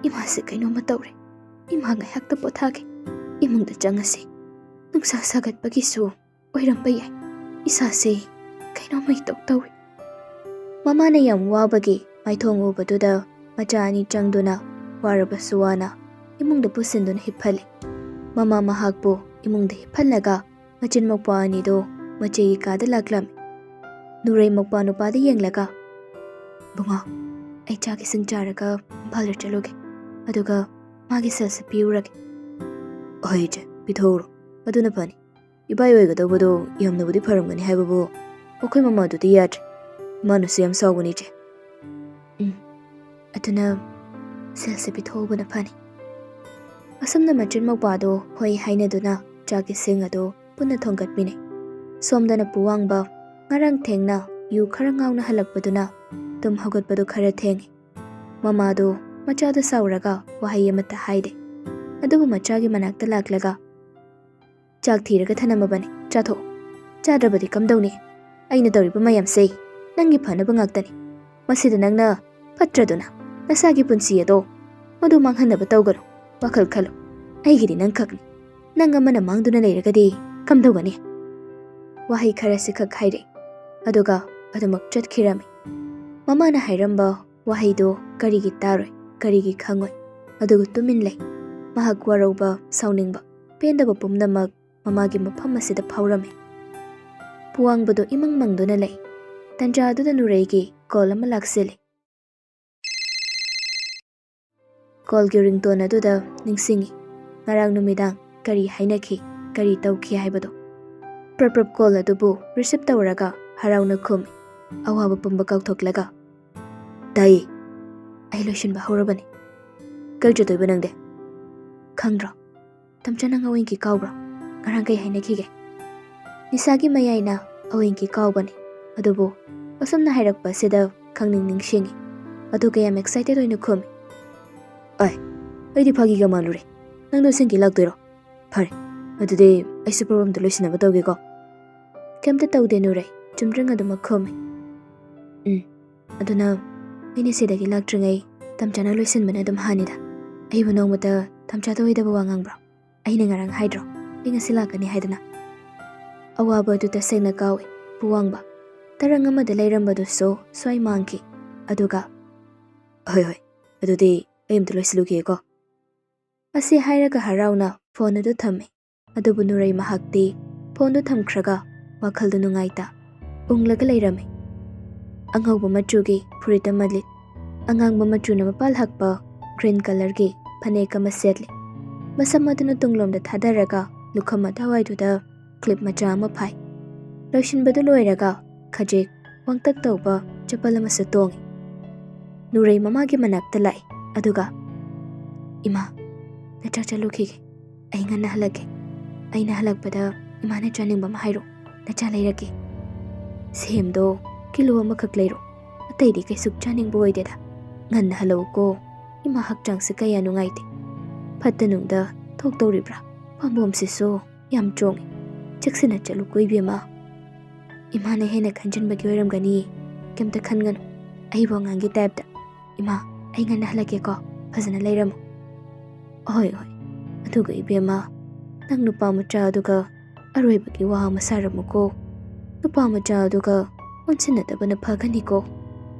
ꯏꯃꯥꯁꯦ ꯀꯩꯅꯣꯝꯃ ꯇꯧꯔꯦ꯫ ꯏꯃꯥ ꯉꯥꯏꯍꯥꯛꯇ ꯄꯣꯊꯥꯒꯦ꯫ ꯏꯃꯨꯡꯗ ꯆꯪꯉꯁꯤ꯫ ꯅꯨꯡꯁꯥ ꯁꯥꯒꯠꯄꯒꯤꯁꯨ ꯑꯣꯏꯔꯝꯕ ꯌꯥꯏ꯫ ꯏꯁꯥꯁꯦ ꯀꯩꯅꯣꯝꯃ ꯏꯇꯧ ꯇꯧꯏ꯫" ꯃꯃꯥꯅ ꯌꯥꯝ ꯋꯥꯕꯒꯤ ꯃꯥꯏꯊꯣꯡ ꯎꯕꯗꯨꯗ ꯃꯆꯥ ꯑꯅꯤ ꯆꯪꯗꯨꯅ ꯋꯥꯔꯕꯁꯨ ꯋꯥꯅ ꯏꯃꯨꯡꯗ ꯄꯨꯁꯤꯟꯗꯨꯅ ꯍꯤꯞꯍꯜꯂꯤ꯫ ꯃꯃꯥ ꯃꯍꯥꯛꯄꯨ ꯏꯃꯨꯡꯗ ꯍꯤꯞꯍꯜꯂꯒ ꯃꯆꯤꯟ ꯃꯧꯄ꯭ꯋꯥ ꯑꯅꯤꯗꯨ ꯃꯆꯦꯒꯤ ꯀꯥꯗ ꯂꯥꯛꯂꯝꯃꯤ꯫ ꯅꯨꯔꯩ ꯃꯧꯄ꯭ꯋꯥ ꯅꯨꯄꯥꯗ ꯌꯦꯡꯂꯒ, "ꯕꯨꯡꯉꯣ, ꯑꯩ ꯆꯥꯛ ꯏꯁꯤꯡ ꯆꯥꯔꯒ ꯏꯝꯐꯥꯜꯗ ꯆꯠꯂꯨꯒꯦ꯫ ꯑꯗꯨꯒ ꯃꯥꯒꯤ ꯁꯦꯜꯁꯦ ꯄꯤꯔꯨꯔꯒꯦ꯫" "ꯍꯣꯏ ꯏꯆꯦ, ꯄꯤꯊꯣꯛꯎꯔꯣ꯫ ꯑꯗꯨꯅ ꯐꯅꯤ꯫ ꯏꯕꯥꯏ ꯑꯣꯏꯒꯗꯧꯕꯗꯣ ꯌꯥꯝꯅꯕꯨꯗꯤ ꯐꯔꯝꯒꯅꯤ ꯍꯥꯏꯕꯕꯨ ꯑꯩꯈꯣꯏ ꯃꯃꯥꯗꯨꯗꯤ ꯌꯥꯗ꯭ꯔꯦ꯫ ꯃꯥꯅꯁꯨ ꯌꯥꯝ ꯁꯥꯎꯒꯅꯤ ꯏꯆꯦ꯫" "ꯎꯝ, ꯑꯗꯨꯅ ꯁꯦꯜꯁꯦ ꯄꯤꯊꯣꯛꯍꯧꯕꯅ ꯐꯅꯤ꯫" ꯑꯁꯨꯝꯅ ꯃꯆꯤꯟ ꯃꯧꯄ꯭ꯋꯥꯗꯣ ꯍꯣꯏ ꯍꯥꯏꯅꯗꯨꯅ ꯆꯥꯛ ꯏꯁꯤꯡ ꯑꯗꯨ ꯄꯨꯟꯅ ꯊꯣꯡꯒꯠꯃꯤꯟꯅꯩ꯫ ꯁꯣꯝꯗꯅ ꯄꯨꯋꯥꯡꯕ ꯉꯔꯥꯡ ꯊꯦꯡꯅ ꯌꯨ ꯈꯔ ꯉꯥꯎꯅ ꯍꯜꯂꯛꯄꯗꯨꯅ ꯇꯨꯝ ꯍꯧꯒꯠꯄꯗꯨ ꯈꯔ ꯊꯦꯡꯉꯤ꯫ ꯃꯃꯥꯗꯨ ꯃꯆꯥꯗ ꯁꯥꯎꯔꯒ ꯋꯥꯍꯩ ꯑꯃꯠꯇ ꯍꯥꯏꯗꯦ꯫ ꯑꯗꯨꯕꯨ ꯃꯆꯥꯒꯤ ꯃꯅꯥꯛꯇ ꯂꯥꯛꯂꯒ, "ꯆꯥꯛ ꯊꯤꯔꯒ ꯊꯅꯝꯃꯕꯅꯤ, ꯆꯥꯊꯣꯛꯑꯣ꯫ ꯆꯥꯗ꯭ꯔꯕꯗꯤ ꯀꯝꯗꯧꯅꯤ? ꯑꯩꯅ ꯇꯧꯔꯤꯕ ꯃꯌꯥꯝꯁꯦ ꯅꯪꯒꯤ ꯐꯅꯕ ꯉꯥꯛꯇꯅꯤ꯫ ꯃꯁꯤꯗ ꯅꯪꯅ ꯐꯠꯇ꯭ꯔꯗꯨꯅ ꯅꯁꯥꯒꯤ ꯄꯨꯟꯁꯤ ꯑꯗꯣ ꯃꯗꯨ ꯃꯥꯡꯍꯟꯅꯕ ꯇꯧꯒꯅꯨ꯫ ꯋꯥꯈꯜ ꯈꯜꯂꯨ꯫ ꯑꯩꯒꯤꯗꯤ ꯅꯪ ꯈꯛꯅꯤ꯫ ꯅꯪ ꯑꯃꯅ ꯃꯥꯡꯗꯨꯅ ꯂꯩꯔꯒꯗꯤ ꯀꯝꯗꯧꯒꯅꯤ?" ꯋꯥꯍꯩ ꯈꯔꯁꯤ ꯈꯛ ꯍꯥꯏꯔꯛꯏ꯫ ꯑꯗꯨꯒ ꯑꯗꯨꯃꯛ ꯆꯠꯈꯤꯔꯝꯃꯤ꯫ ꯃꯃꯥꯅ ꯍꯥꯏꯔꯝꯕ ꯋꯥꯍꯩꯗꯨ ꯀꯔꯤꯒꯤ ꯇꯥꯔꯣꯏ, ꯀꯔꯤꯒꯤ ꯈꯪꯉꯣꯏ? ꯑꯗꯨꯒ ꯇꯨꯃꯤꯟ ꯂꯩ꯫ ꯃꯍꯥꯛ ꯋꯥꯔꯧꯕ, ꯁꯥꯎꯅꯤꯡꯕ, ꯄꯦꯟꯗꯕ ꯄꯨꯝꯅꯃꯛ ꯃꯃꯥꯒꯤ ꯃꯐꯝ ꯑꯁꯤꯗ ꯐꯥꯎꯔꯝꯃꯤ꯫ ꯄꯨꯋꯥꯡꯕꯗꯨ ꯏꯃꯪ ꯃꯪꯗꯨꯅ ꯂꯩ꯫ ꯇꯟꯖꯥ ꯑꯗꯨꯗ ꯅꯨꯔꯩꯒꯤ ꯀꯣꯜ ꯑꯃ ꯂꯥꯛꯁꯤꯜꯂꯤ꯫ ꯀꯣꯜꯒꯤ ꯔꯤꯡꯇꯣꯟ ꯑꯗꯨꯗ ꯅꯤꯡꯁꯤꯡꯉꯤ, ꯉꯔꯥꯡ ꯅꯨꯃꯤꯗꯥꯡ ꯀꯔꯤ ꯍꯥꯏꯅꯈꯤ, ꯀꯔꯤ ꯇꯧꯈꯤ ꯍꯥꯏꯕꯗꯣ꯫ ꯄ꯭ꯔꯞ ꯄ꯭ꯔꯞ ꯀꯣꯜ ꯑꯗꯨꯕꯨ ꯔꯤꯁꯤꯞ ꯇꯧꯔꯒ ꯍꯔꯥꯎꯅ ꯈꯨꯝꯃꯤ, ꯑꯋꯥꯕ ꯄꯨꯝꯕ ꯀꯥꯎꯊꯣꯛꯂꯒ꯫ ꯇꯥꯏ꯫ ꯑꯩ ꯂꯣꯏꯁꯤꯟꯕ ꯍꯧꯔꯕꯅꯤ꯫ ꯀꯥꯏ ꯆꯠꯇꯣꯏꯕ ꯅꯪꯗꯤ? ꯈꯪꯗ꯭ꯔꯣ? ꯇꯝꯆꯥ, ꯅꯪ ꯑꯋꯦꯟꯀꯤ ꯀꯥꯎꯕ꯭ꯔꯣ? ꯉꯔꯥꯡ ꯀꯩ ꯍꯥꯏꯅꯈꯤꯒꯦ? ꯅꯤꯁꯥꯒꯤ ꯃꯌꯥꯏꯅ ꯑꯋꯦꯟꯀꯤ ꯀꯥꯎꯕꯅꯤ꯫ ꯑꯗꯨꯕꯨ ꯑꯁꯨꯝꯅ ꯍꯥꯏꯔꯛꯄ ꯑꯁꯤꯗ ꯈꯪꯅꯤꯡ ꯅꯤꯡꯁꯤꯡꯉꯤ꯫ ꯑꯗꯨꯒ ꯌꯥꯝ excited ꯑꯣꯏꯅ ꯈꯨꯝꯃꯤ꯫ ꯑꯩ, ꯑꯩꯗꯤ ꯐꯥꯒꯤꯒ ꯃꯥꯜꯂꯨꯔꯦ꯫ ꯅꯪꯗꯣ ꯑꯁꯦꯡꯀꯤ ꯂꯥꯛꯇꯣꯏꯔꯣ? ꯐꯔꯦ, ꯑꯗꯨꯗꯤ ꯑꯩꯁꯨ problemꯗꯣ ꯂꯣꯏꯁꯤꯟꯅꯕ ꯇꯧꯒꯦꯀꯣ꯫ ꯀꯩꯝꯇ ꯇꯧꯗꯦ ꯅꯨꯔꯩ, ꯆꯨꯝꯗ꯭ꯔꯤꯡ ꯑꯗꯨꯃꯛ ꯈꯨꯝꯃꯤ꯫ ꯎꯝ, ꯑꯗꯨꯅ ꯑꯩꯅ ꯁꯤꯗꯒꯤ ꯂꯥꯛꯇ꯭ꯔꯤꯉꯩ ꯇꯝꯆꯥꯅ ꯂꯣꯏꯁꯤꯟꯕꯅ ꯑꯗꯨꯝ ꯍꯥꯟꯅꯤꯗ꯫ ꯑꯩꯕꯨ ꯅꯣꯡꯃꯇ ꯇꯝꯆꯥꯗ ꯑꯣꯏꯗꯕ ꯋꯥ ꯉꯥꯡꯕ꯭ꯔꯣ? ꯑꯩꯅ ꯉꯔꯥꯡ ꯍꯥꯏꯗ꯭ꯔꯣ ꯑꯩ ꯉꯁꯤ ꯂꯥꯛꯀꯅꯤ ꯍꯥꯏꯗꯅ? ꯑꯋꯥꯕ ꯑꯗꯨ ꯇꯁꯦꯡꯅ ꯀꯥꯎꯏ, ꯄꯨꯋꯥꯡꯕ꯫ ꯇꯔꯪ ꯑꯃꯗ ꯂꯩꯔꯝꯕꯗꯨꯁꯨ ꯁ꯭ꯋꯥꯏ ꯃꯥꯡꯈꯤ꯫ ꯑꯗꯨꯒ, ꯍꯣꯏ, ꯍꯣꯏ, ꯑꯗꯨꯗꯤ ꯑꯩ ꯑꯝꯇ ꯂꯣꯏꯁꯤꯜꯂꯨꯈꯤꯒꯦꯀꯣ꯫ ꯑꯁꯤ ꯍꯥꯏꯔꯒ ꯍꯔꯥꯎꯅ phone ꯑꯗꯨ ꯊꯝꯃꯤ꯫ ꯑꯗꯨꯕꯨ ꯅꯨꯔꯩ ꯃꯍꯥꯛꯇꯤ phoneꯗꯨ ꯊꯝꯈ꯭ꯔꯒ ꯋꯥꯈꯜꯗꯨ ꯅꯨꯡꯉꯥꯏꯇ ꯎꯪꯂꯒ ꯂꯩꯔꯝꯃꯤ꯫ ꯑꯉꯧꯕ ꯃꯆꯨꯒꯤ ꯐꯨꯔꯤꯠ ꯑꯃ ꯂꯤꯠ, ꯑꯉꯥꯡꯕ ꯃꯆꯨꯅ ꯃꯄꯥꯜ ꯍꯛꯄ green colourꯒꯤ ꯐꯅꯦꯛ ꯑꯃ ꯁꯦꯠꯂꯤ꯫ ꯃꯁꯝ ꯑꯗꯨꯅ ꯇꯨꯡꯂꯣꯝꯗ ꯊꯥꯗꯔꯒ ꯂꯨꯈꯝ ꯑꯗꯨꯋꯥꯏꯗꯨꯗ clip ꯃꯆꯥ ꯑꯃ ꯐꯥꯏ꯫ ꯂꯣꯏꯁꯤꯟꯕꯗꯨ ꯂꯣꯏꯔꯒ ꯈꯖꯤꯛ ꯋꯥꯡꯇꯛ ꯇꯧꯕ ꯆꯄꯜ ꯑꯃꯁꯨ ꯇꯣꯡꯏ꯫ ꯅꯨꯔꯩ ꯃꯃꯥꯒꯤ ꯃꯅꯥꯛꯇ ꯂꯥꯛꯏ, ꯑꯗꯨꯒ, "ꯏꯃꯥ, ꯅꯆꯥ ꯆꯠꯂꯨꯈꯤꯒꯦ꯫ ꯑꯩ ꯉꯟꯅ ꯍꯜꯂꯛꯀꯦ꯫ ꯑꯩꯅ ꯍꯜꯂꯛꯄꯗ ꯏꯃꯥꯅ ꯆꯥꯅꯤꯡꯕ ꯑꯃ ꯍꯥꯏꯔꯣ, ꯅꯆꯥ ꯂꯩꯔꯛꯀꯦ꯫ ꯁꯦꯝꯗꯣ kilo ꯑꯃꯈꯛ ꯂꯩꯔꯣ, ꯑꯇꯩꯗꯤ ꯀꯩꯁꯨ ꯆꯥꯅꯤꯡꯕ ꯑꯣꯏꯗꯦꯗ꯫ ꯉꯟꯅ ꯍꯜꯂꯛꯎꯀꯣ, ꯏꯃꯥ ꯍꯛꯆꯥꯡꯁꯦ ꯀꯌꯥ ꯅꯨꯡꯉꯥꯏꯇꯦ꯫ ꯐꯠꯇ ꯅꯨꯡꯗ ꯊꯣꯛꯇꯧꯔꯤꯕ꯭ꯔꯥ? ꯄꯥꯝꯕꯣꯝꯁꯤꯁꯨ ꯌꯥꯝ ꯆꯣꯡꯉꯤ꯫ ꯆꯦꯛꯁꯤꯟꯅ ꯆꯠꯂꯨꯀꯣ ꯏꯕꯦꯝꯃ꯫ ꯏꯃꯥꯅ ꯍꯦꯟꯅ ꯈꯟꯖꯤꯟꯕꯒꯤ ꯑꯣꯏꯔꯝꯒꯅꯤ꯫ ꯀꯩꯝꯇ ꯈꯟꯒꯅꯨ꯫ ꯑꯩꯕꯨ ꯑꯉꯥꯡꯒꯤ typeꯇ, 'ꯏꯃꯥ, ꯑꯩ ꯉꯟꯅ ꯍꯜꯂꯛꯀꯦꯀꯣ꯫ ꯐꯖꯅ ꯂꯩꯔꯝꯃꯨ.' "ꯍꯣꯏ, ꯍꯣꯏ꯫ ꯑꯗꯨꯒ ꯏꯕꯦꯝꯃ, ꯅꯪ ꯅꯨꯄꯥ ꯃꯆꯥ ꯑꯗꯨꯒ ꯑꯔꯣꯏꯕꯒꯤ ꯋꯥ ꯑꯃ ꯁꯥꯔꯝꯃꯨꯀꯣ꯫ ꯅꯨꯄꯥ ꯃꯆꯥ ꯑꯗꯨꯒ ꯑꯣꯟꯁꯤꯟꯅꯗꯕꯅ ꯐꯒꯅꯤꯀꯣ꯫"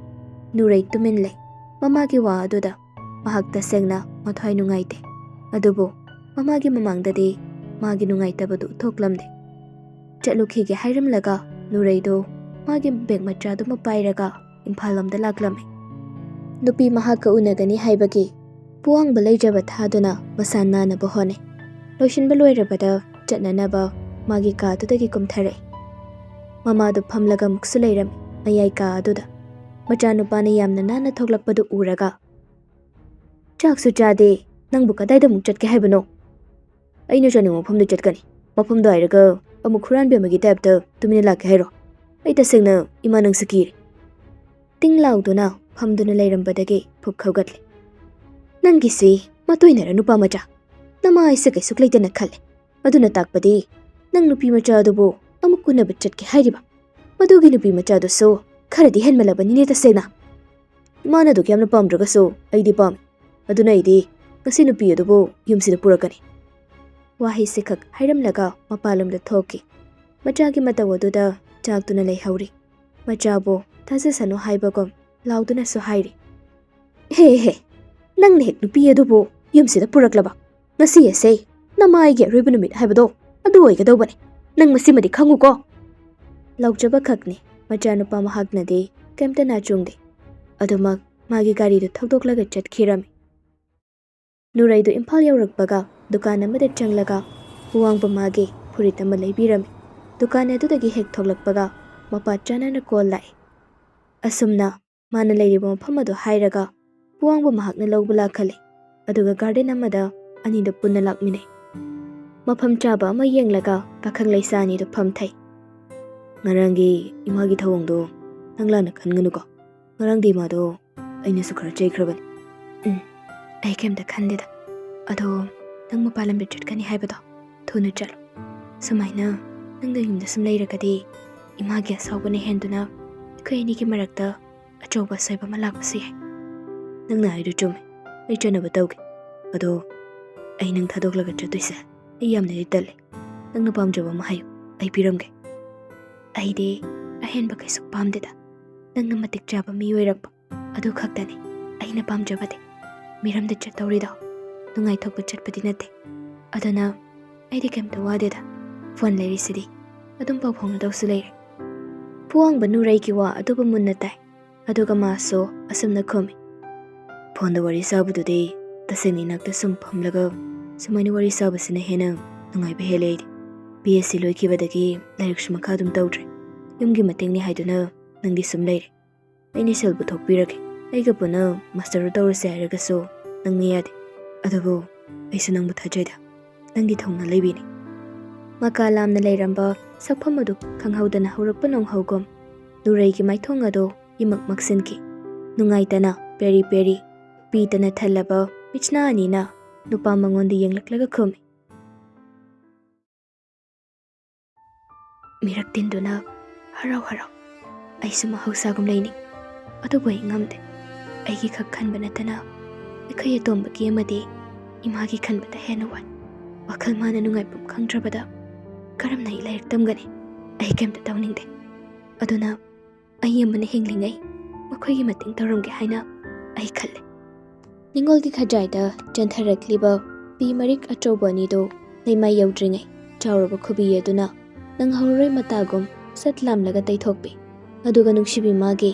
ꯅꯨꯔꯩ ꯇꯨꯃꯤꯟ ꯂꯩ꯫ ꯃꯃꯥꯒꯤ ꯋꯥ ꯑꯗꯨꯗ ꯃꯍꯥꯛ ꯇꯁꯦꯡꯅ ꯃꯊ꯭ꯋꯥꯏ ꯅꯨꯡꯉꯥꯏꯇꯦ꯫ ꯑꯗꯨꯕꯨ ꯃꯃꯥꯒꯤ ꯃꯃꯥꯡꯗꯗꯤ ꯃꯥꯒꯤ ꯅꯨꯡꯉꯥꯏꯇꯕꯗꯨ ꯎꯠꯊꯣꯛꯂꯝꯗꯦ꯫ ꯆꯠꯂꯨꯈꯤꯒꯦ ꯍꯥꯏꯔꯝꯂꯒ ꯅꯨꯔꯩꯗꯨ ꯃꯥꯒꯤ bag ꯃꯆꯥꯗꯨꯃ ꯄꯥꯏꯔꯒ ꯏꯝꯐꯥꯜ ꯂꯣꯝꯗ ꯂꯥꯛꯂꯝꯃꯤ꯫ ꯅꯨꯄꯤ ꯃꯍꯥꯛꯀ ꯎꯅꯒꯅꯤ ꯍꯥꯏꯕꯒꯤ ꯄꯨꯋꯥꯡꯕ ꯂꯩꯖꯕ ꯊꯥꯗꯨꯅ ꯃꯁꯥ ꯅꯥꯟꯅꯕ ꯍꯣꯠꯅꯩ꯫ ꯂꯣꯏꯁꯤꯟꯕ ꯂꯣꯏꯔꯕꯗ ꯆꯠꯅꯅꯕ ꯃꯥꯒꯤ ꯀꯥꯗꯨꯗꯒꯤ ꯀꯨꯝꯊꯔꯛꯏ꯫ ꯃꯃꯥꯗꯨ ꯐꯝꯂꯒ ꯑꯃꯨꯛꯁꯨ ꯂꯩꯔꯝꯃꯤ ꯃꯌꯥꯏ ꯀꯥ ꯑꯗꯨꯗ꯫ ꯃꯆꯥꯅꯨꯄꯥꯅ ꯌꯥꯝꯅ ꯅꯥꯟꯅ ꯊꯣꯛꯂꯛꯄꯗꯨ ꯎꯔꯒ, "ꯆꯥꯛꯁꯨ ꯆꯥꯗꯦ, ꯅꯪꯕꯨ ꯀꯗꯥꯏꯗ ꯑꯃꯨꯛ ꯆꯠꯀꯦ ꯍꯥꯏꯕꯅꯣ?" "ꯑꯩꯅ ꯆꯠꯅꯤꯡꯕ ꯃꯐꯝꯗ ꯆꯠꯀꯅꯤ꯫ ꯃꯐꯝꯗ ꯍꯥꯏꯔꯒ ꯑꯃꯨꯛ ꯍꯨꯔꯥꯟꯕꯤ ꯑꯃꯒꯤ ꯇꯥꯏꯞꯇ ꯇꯨꯃꯤꯟꯅ ꯂꯥꯛꯀꯦ ꯍꯥꯏꯔꯣ? ꯑꯩ ꯇꯁꯦꯡꯅ ꯏꯃꯥ ꯅꯪꯁꯨ ꯀꯤꯔꯦ꯫" ꯇꯤꯡ ꯂꯥꯎꯗꯨꯅ ꯐꯝꯗꯨꯅ ꯂꯩꯔꯝꯕꯗꯒꯤ ꯐꯨꯛ ꯍꯧꯒꯠꯂꯦ꯫ "ꯅꯪꯒꯤꯁꯤ ꯃꯇꯣꯏꯅꯔ ꯅꯨꯄꯥ ꯃꯆꯥ? ꯅꯃꯥꯏꯁꯦ ꯀꯩꯁꯨ ꯂꯩꯇꯅ ꯈꯜꯂꯦ꯫ ꯑꯗꯨꯅ ꯇꯥꯛꯄꯗꯤ ꯅꯪ ꯅꯨꯄꯤ ꯃꯆꯥ ꯑꯗꯨꯕꯨ ꯑꯃꯨꯛ ꯎꯅꯕ ꯆꯠꯀꯦ ꯍꯥꯏꯔꯤꯕ? ꯃꯗꯨꯒꯤ ꯅꯨꯄꯤ ꯃꯆꯥꯗꯨꯁꯨ ꯈꯔꯗꯤ ꯍꯦꯟꯃꯜꯂꯕꯅꯤꯅꯦ ꯇꯁꯦꯡꯅ꯫ ꯏꯃꯥꯅ ꯑꯗꯨꯛ ꯌꯥꯝꯅ ꯄꯥꯝꯗ꯭ꯔꯒꯁꯨ ꯑꯩꯗꯤ ꯄꯥꯝꯃꯤ꯫ ꯑꯗꯨꯅ ꯑꯩꯗꯤ ꯉꯁꯤ ꯅꯨꯄꯤ ꯑꯗꯨꯕꯨ ꯌꯨꯝꯁꯤꯗ ꯄꯨꯔꯛꯀꯅꯤ꯫" ꯋꯥꯍꯩꯁꯤ ꯈꯛ ꯍꯥꯏꯔꯝꯂꯒ ꯃꯄꯥꯟꯂꯣꯝꯗ ꯊꯣꯛꯈꯤ꯫ ꯃꯆꯥꯒꯤ ꯃꯇꯧ ꯑꯗꯨꯗ ꯆꯥꯛꯇꯨꯅ ꯂꯩꯍꯧꯔꯤ꯫ ꯃꯆꯥꯕꯨ ꯊꯥꯖꯁꯅꯨ ꯍꯥꯏꯕꯒꯨꯝ ꯂꯥꯎꯗꯨꯅꯁꯨ ꯍꯥꯏꯔꯤ, "ꯍꯦ ꯍꯦ, ꯅꯪꯅ ꯍꯦꯛ ꯅꯨꯄꯤ ꯑꯗꯨꯕꯨ ꯌꯨꯝꯁꯤꯗ ꯄꯨꯔꯛꯂꯕ? ꯉꯁꯤ ꯑꯁꯦ ꯅꯃꯥꯏꯒꯤ ꯑꯔꯣꯏꯕ ꯅꯨꯃꯤꯠ ꯍꯥꯏꯕꯗꯣ ꯑꯗꯨ ꯑꯣꯏꯒꯗꯧꯕꯅꯤ꯫ ꯅꯪ ꯃꯁꯤꯃꯗꯤ ꯈꯪꯉꯨꯀꯣ꯫" ꯂꯥꯎꯖꯕ ꯈꯛꯅꯤ꯫ ꯃꯆꯥꯅꯨꯄꯥ ꯃꯍꯥꯛꯅꯗꯤ ꯀꯩꯝꯇ ꯅꯥꯆꯨꯡꯗꯦ꯫ ꯑꯗꯨꯃꯛ ꯃꯥꯒꯤ ꯒꯥꯔꯤꯗꯨ ꯊꯧꯗꯣꯛꯂꯒ ꯆꯠꯈꯤꯔꯝꯃꯤ꯫ ꯅꯨꯔꯩꯗꯨ ꯏꯝꯐꯥꯜ ꯌꯧꯔꯛꯄꯒ ꯗꯨꯀꯥꯟ ꯑꯃꯗ ꯆꯪꯂꯒ ꯄꯨꯋꯥꯡꯕ ꯃꯥꯒꯤ ꯐꯨꯔꯤꯠ ꯑꯃ ꯂꯩꯕꯤꯔꯝꯃꯤ꯫ ꯗꯨꯀꯥꯟ ꯑꯗꯨꯗꯒꯤ ꯍꯦꯛ ꯊꯣꯛꯂꯛꯄꯒ ꯃꯄꯥ ꯆꯥꯅꯅ ꯀꯣꯜ ꯂꯥꯛꯏ꯫ ꯑꯁꯨꯝꯅ ꯃꯥꯅ ꯂꯩꯔꯤꯕ ꯃꯐꯝ ꯑꯗꯨ ꯍꯥꯏꯔꯒ ꯄꯨꯋꯥꯡꯕ ꯃꯍꯥꯛꯅ ꯂꯧꯕ ꯂꯥꯛꯍꯜꯂꯤ꯫ ꯑꯗꯨꯒ ꯒꯥꯔꯗꯦꯟ ꯑꯃꯗ ꯑꯅꯤꯗꯨ ꯄꯨꯟꯅ ꯂꯥꯛꯃꯤꯟꯅꯩ꯫ ꯃꯐꯝ ꯆꯥꯕ ꯑꯃ ꯌꯦꯡꯂꯒ ꯄꯥꯈꯪ ꯂꯩꯁꯥ ꯑꯅꯤꯗꯨ ꯐꯝꯊꯩ꯫ "ꯉꯔꯥꯡꯒꯤ ꯏꯃꯥꯒꯤ ꯊꯧꯑꯣꯡꯗꯣ ꯅꯪ ꯂꯥꯟꯅ ꯈꯟꯒꯅꯨꯀꯣ꯫ ꯉꯔꯥꯡꯗꯤ ꯏꯃꯥꯗꯣ ꯑꯩꯅꯁꯨ ꯈꯔ ꯆꯩꯈ꯭ꯔꯕꯅꯤ꯫" "ꯎꯝ, ꯑꯩ ꯀꯩꯝꯇ ꯈꯟꯗꯦꯗ꯫ ꯑꯗꯣ ꯅꯪ ꯃꯄꯥꯟ ꯂꯝꯗ ꯆꯠꯀꯅꯤ ꯍꯥꯏꯕꯗꯣ ꯊꯨꯅ ꯆꯠꯂꯣ꯫ ꯁꯨꯃꯥꯏꯅ ꯅꯪꯅ ꯌꯨꯝꯗ ꯁꯨꯝ ꯂꯩꯔꯒꯗꯤ ꯏꯃꯥꯒꯤ ꯑꯁꯥꯎꯕꯅ ꯍꯦꯟꯗꯨꯅ ꯑꯩꯈꯣꯏ ꯑꯅꯤꯒꯤ ꯃꯔꯛꯇ ꯑꯆꯧꯕ ꯑꯁꯣꯏꯕ ꯑꯃ ꯂꯥꯛꯄꯁꯨ ꯌꯥꯏ꯫" "ꯅꯪꯅ ꯍꯥꯏꯗꯨ ꯆꯨꯝꯃꯦ꯫ ꯑꯩ ꯆꯠꯅꯕ ꯇꯧꯒꯦ꯫ ꯑꯗꯣ ꯑꯩ ꯅꯪ ꯊꯥꯗꯣꯛꯂꯒ ꯆꯠꯇꯣꯏꯁꯦ ꯑꯩ ꯌꯥꯝꯅꯗꯤ ꯇꯜꯂꯦ꯫ ꯅꯪꯅ ꯄꯥꯝꯖꯕ ꯑꯃ ꯍꯥꯏꯌꯨ, ꯑꯩ ꯄꯤꯔꯝꯒꯦ꯫" "ꯑꯩꯗꯤ ꯑꯍꯦꯟꯕ ꯀꯩꯁꯨ ꯄꯥꯝꯗꯦꯗ꯫ ꯅꯪꯅ ꯃꯇꯤꯛ ꯆꯥꯕ ꯃꯤ ꯑꯣꯏꯔꯛꯄ ꯑꯗꯨ ꯈꯛꯇꯅꯤ ꯑꯩꯅ ꯄꯥꯝꯖꯕꯗꯤ꯫ ꯃꯤꯔꯝꯗ ꯆꯠꯇꯧꯔꯤꯗꯣ ꯅꯨꯡꯉꯥꯏꯊꯣꯛꯄ ꯆꯠꯄꯗꯤ ꯅꯠꯇꯦ꯫ ꯑꯗꯨꯅ ꯑꯩꯗꯤ ꯀꯩꯝꯇ ꯋꯥꯗꯦꯗ꯫ ꯐꯣꯟ ꯂꯩꯔꯤꯁꯤꯗꯤ꯫ ꯑꯗꯨꯝ ꯄꯥꯎ ꯐꯥꯎꯅꯗꯧꯁꯨ ꯂꯩꯔꯦ꯫" ꯄꯨꯋꯥꯡꯕ ꯅꯨꯔꯩꯒꯤ ꯋꯥ ꯑꯗꯨꯕꯨ ꯃꯨꯟꯅ ꯇꯥꯏ꯫ ꯑꯗꯨꯒ ꯃꯥꯁꯨ ꯑꯁꯨꯝꯅ ꯈꯨꯝꯃꯤ, "ꯐꯣꯟꯗ ꯋꯥꯔꯤ ꯁꯥꯕꯗꯨꯗꯤ ꯇꯁꯦꯡꯅ ꯏꯅꯥꯛꯇ ꯁꯨꯝ ꯐꯝꯂꯒ ꯁꯨꯃꯥꯏꯅ ꯋꯥꯔꯤ ꯁꯥꯕꯁꯤꯅ ꯍꯦꯟꯅ ꯅꯨꯡꯉꯥꯏꯕ ꯍꯦꯜꯂꯦ ꯑꯩꯗꯤ꯫ ꯕꯤ ꯑꯦꯁ ꯁꯤ ꯂꯣꯏꯈꯤꯕꯗꯒꯤ ꯂꯥꯏꯔꯤꯛꯁꯨ ꯃꯈꯥ ꯑꯗꯨꯝ ꯇꯧꯗ꯭ꯔꯦ꯫ ꯌꯨꯝꯒꯤ ꯃꯇꯦꯡꯅꯤ ꯍꯥꯏꯗꯨꯅ ꯅꯪꯗꯤ ꯁꯨꯝ ꯂꯩꯔꯦ꯫ ꯑꯩꯅ ꯁꯦꯜ ꯄꯨꯊꯣꯛꯄꯤꯔꯒꯦ꯫ ꯑꯩꯒ ꯄꯨꯟꯅ ꯃꯥꯁꯇꯔ ꯇꯧꯔꯁꯦ ꯍꯥꯏꯔꯒꯁꯨ ꯅꯪꯅ ꯌꯥꯗꯦ꯫ ꯑꯗꯨꯕꯨ ꯑꯩꯁꯨ ꯅꯪꯕꯨ ꯊꯥꯖꯩꯗ, ꯅꯪꯒꯤ ꯊꯧꯅꯥ ꯂꯩꯕꯤꯅꯤ꯫ ꯃꯀꯥ ꯂꯥꯝꯅ ꯂꯩꯔꯝꯕ ꯁꯛꯐꯝ ꯑꯗꯨ ꯈꯪꯍꯧꯗꯅ ꯍꯧꯔꯛꯄ ꯅꯣꯡꯍꯧꯒꯨꯝ ꯅꯨꯔꯩꯒꯤ ꯃꯥꯏꯊꯣꯡ ꯑꯗꯨ ꯏꯃꯛ ꯃꯛꯁꯤꯟꯈꯤ꯫ ꯅꯨꯡꯉꯥꯏꯇꯅ ꯄꯦꯔꯤ ꯄꯦꯔꯤ ꯄꯤꯇꯅ ꯊꯜꯂꯕ ꯃꯤꯠꯁꯅꯥ ꯑꯅꯤꯅ ꯅꯨꯄꯥ ꯃꯉꯣꯟꯗ ꯌꯦꯡꯂꯛꯂꯒ ꯈꯨꯝꯃꯤ꯫ ꯃꯤꯔꯛ ꯇꯤꯟꯗꯨꯅ ꯍꯔꯥꯎ ꯍꯔꯥꯎ ꯑꯩꯁꯨ ꯃꯍꯧꯁꯥꯒꯨꯝ ꯂꯩꯅꯤꯡ, ꯑꯗꯨꯕꯨ ꯑꯩ ꯉꯝꯗꯦ꯫ ꯑꯩꯒꯤ ꯈꯛ ꯈꯟꯕ ꯅꯠꯇꯅ ꯑꯩꯈꯣꯏ ꯑꯇꯣꯝꯕꯒꯤ ꯑꯃꯗꯤ ꯏꯃꯥꯒꯤ ꯈꯟꯕꯗ ꯍꯦꯟꯅ ꯋꯥꯏ꯫ ꯋꯥꯈꯜ ꯃꯥꯅ ꯅꯨꯡꯉꯥꯏꯐꯝ ꯈꯪꯗ꯭ꯔꯕꯗ ꯀꯔꯝꯅ ꯑꯩ ꯂꯥꯏꯔꯤꯛ ꯇꯝꯒꯅꯤ? ꯑꯩ ꯀꯩꯝꯇ ꯇꯧꯅꯤꯡꯗꯦ꯫ ꯑꯗꯨꯅ ꯑꯩ ꯑꯃꯅ ꯍꯤꯡꯂꯤꯉꯩ ꯃꯈꯣꯏꯒꯤ ꯃꯇꯦꯡ ꯇꯧꯔꯝꯒꯦ ꯍꯥꯏꯅ ꯑꯩ ꯈꯜꯂꯦ꯫ ꯅꯤꯡꯉꯣꯜꯒꯤ ꯈꯖꯥꯏꯗ ꯆꯦꯟꯊꯔꯛꯂꯤꯕ ꯄꯤ ꯃꯔꯤꯛ ꯑꯆꯧꯕ ꯑꯅꯤꯗꯨ ꯂꯩꯃꯥꯏ ꯌꯧꯗ꯭ꯔꯤꯉꯩ ꯆꯥꯎꯔꯕ ꯈꯨꯕꯤ ꯑꯗꯨꯅ ꯅꯪꯍꯧꯔꯣꯏ ꯃꯇꯥꯒꯨꯝ ꯁꯠ ꯂꯥꯝꯂꯒ ꯇꯩꯊꯣꯛꯄꯤ꯫ ꯑꯗꯨꯒ ꯅꯨꯡꯁꯤꯕꯤ ꯃꯥꯒꯤ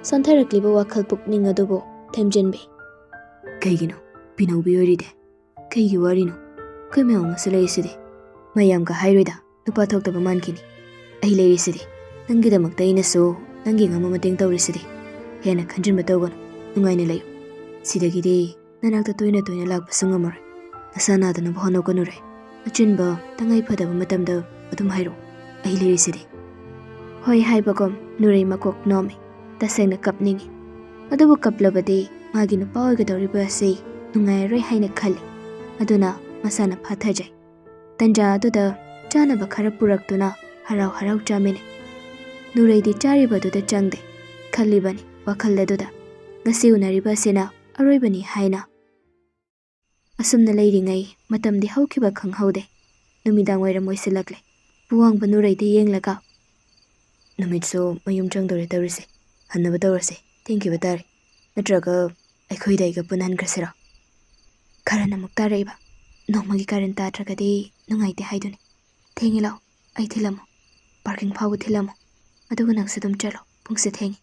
ꯁꯣꯟꯊꯔꯛꯂꯤꯕ ꯋꯥꯈꯜ ꯄꯨꯛꯅꯤꯡ ꯑꯗꯨꯕꯨ ꯊꯦꯝꯖꯤꯟꯕꯤ꯫ ꯀꯩꯒꯤꯅꯣ ꯄꯤꯅꯧꯕꯤ ꯑꯣꯏꯔꯤꯗꯤ? ꯀꯩꯒꯤ ꯋꯥꯔꯤꯅꯣ? ꯑꯩꯈꯣꯏ ꯃꯌꯥꯝ ꯑꯃꯁꯨ ꯂꯩꯔꯤꯁꯤꯗꯤ꯫ ꯃꯌꯥꯝꯒ ꯍꯥꯏꯔꯣꯏꯗ, ꯅꯨꯄꯥ ꯊꯣꯛꯇꯕ ꯃꯥꯟꯈꯤꯅꯤ꯫ ꯑꯩ ꯂꯩꯔꯤꯁꯤꯗꯤ꯫ ꯅꯪꯒꯤꯗꯃꯛꯇ ꯑꯩꯅꯁꯨ ꯅꯪꯒꯤ ꯉꯝꯕ ꯃꯇꯦꯡ ꯇꯧꯔꯤꯁꯤꯗꯤ꯫ ꯍꯦꯟꯅ ꯈꯟꯖꯤꯟꯕ ꯇꯧꯒꯅꯨ, ꯅꯨꯡꯉꯥꯏꯅ ꯂꯩꯌꯨ꯫ ꯁꯤꯗꯒꯤꯗꯤ ꯅꯅꯥꯛꯇ ꯇꯣꯏꯅ ꯇꯣꯏꯅ ꯂꯥꯛꯄꯁꯨ ꯉꯝꯃꯔꯣꯏ꯫ ꯅꯁꯥ ꯅꯥꯗꯅꯕ ꯍꯣꯠꯅꯧꯀꯣ ꯅꯨꯔꯩ꯫ ꯑꯆꯤꯟꯕ ꯇꯉꯥꯏ ꯐꯗꯕ ꯃꯇꯝꯗ ꯑꯗꯨꯝ ꯍꯥꯏꯔꯛꯎ, ꯑꯩ ꯂꯩꯔꯤꯁꯤꯗꯤ꯫ ꯍꯣꯏ ꯍꯥꯏꯕꯒꯨꯝ ꯅꯨꯔꯩ ꯃꯀꯣꯛ ꯅꯣꯝꯃꯤ꯫ ꯇꯁꯦꯡꯅ ꯀꯞꯅꯤꯡꯏ꯫ ꯑꯗꯨꯕꯨ ꯀꯞꯂꯕꯗꯤ ꯃꯥꯒꯤ ꯅꯨꯄꯥ ꯑꯣꯏꯒꯗꯧꯔꯤꯕ ꯑꯁꯤ ꯅꯨꯡꯉꯥꯏꯔꯔꯣꯏ ꯍꯥꯏꯅ ꯈꯜꯂꯤ꯫ ꯑꯗꯨꯅ ꯃꯁꯥꯅ ꯐꯥꯊꯖꯩ꯫ ꯇꯟꯖꯥ ꯑꯗꯨꯗ ꯆꯥꯅꯕ ꯈꯔ ꯄꯨꯔꯛꯇꯨꯅ ꯍꯔꯥꯎ ꯍꯔꯥꯎ ꯆꯥꯃꯤꯟꯅꯩ꯫ ꯅꯨꯔꯩꯗꯤ ꯆꯥꯔꯤꯕꯗꯨꯗ ꯆꯪꯗꯦ꯫ ꯈꯜꯂꯤꯕꯅꯤ ꯋꯥꯈꯜ ꯑꯗꯨꯗ, ꯉꯁꯤ ꯎꯅꯔꯤꯕ ꯑꯁꯤꯅ ꯑꯔꯣꯏꯕꯅꯤ ꯍꯥꯏꯅ꯫ ꯑꯁꯨꯝꯅ ꯂꯩꯔꯤꯉꯩ ꯃꯇꯝꯗꯤ ꯍꯧꯈꯤꯕ ꯈꯪꯍꯧꯗꯦ꯫ ꯅꯨꯃꯤꯗꯥꯡ ꯋꯥꯏꯔꯝ ꯑꯣꯏꯁꯤꯜꯂꯛꯂꯦ꯫ ꯄꯨꯋꯥꯡꯕ ꯅꯨꯔꯩꯗ ꯌꯦꯡꯂꯒ, ꯅꯨꯃꯤꯠꯁꯨ ꯃꯌꯨꯝ ꯆꯪꯗꯣꯔꯦ ꯇꯧꯔꯤꯁꯦ꯫ ꯍꯟꯅꯕ ꯇꯧꯔꯁꯦ, ꯊꯦꯡꯈꯤꯕ ꯇꯥꯔꯦ꯫ ꯅꯠꯇ꯭ꯔꯒ ꯑꯩꯈꯣꯏꯗ ꯑꯩꯒ ꯄꯨꯟꯅ ꯍꯟꯈ꯭ꯔꯁꯤꯔꯣ? ꯀꯥꯔꯟ ꯑꯃꯨꯛ ꯇꯥꯔꯛꯏꯕ꯫ ꯅꯣꯡꯃꯒꯤ ꯀꯥꯔꯟ ꯇꯥꯗ꯭ꯔꯒꯗꯤ ꯅꯨꯡꯉꯥꯏꯇꯦ ꯍꯥꯏꯗꯨꯅꯤ꯫ ꯊꯦꯡꯉꯦ, ꯂꯥꯛꯑꯣ, ꯑꯩ ꯊꯤꯜꯂꯝꯃꯣ꯫ ꯄꯥꯔꯀꯤꯡ ꯐꯥꯎꯕ ꯊꯤꯜꯂꯝꯃꯣ꯫ ꯑꯗꯨꯒ ꯅꯪꯁꯨ ꯑꯗꯨꯝ ꯆꯠꯂꯣ, ꯄꯨꯡꯁꯦ ꯊꯦꯡꯉꯦ꯫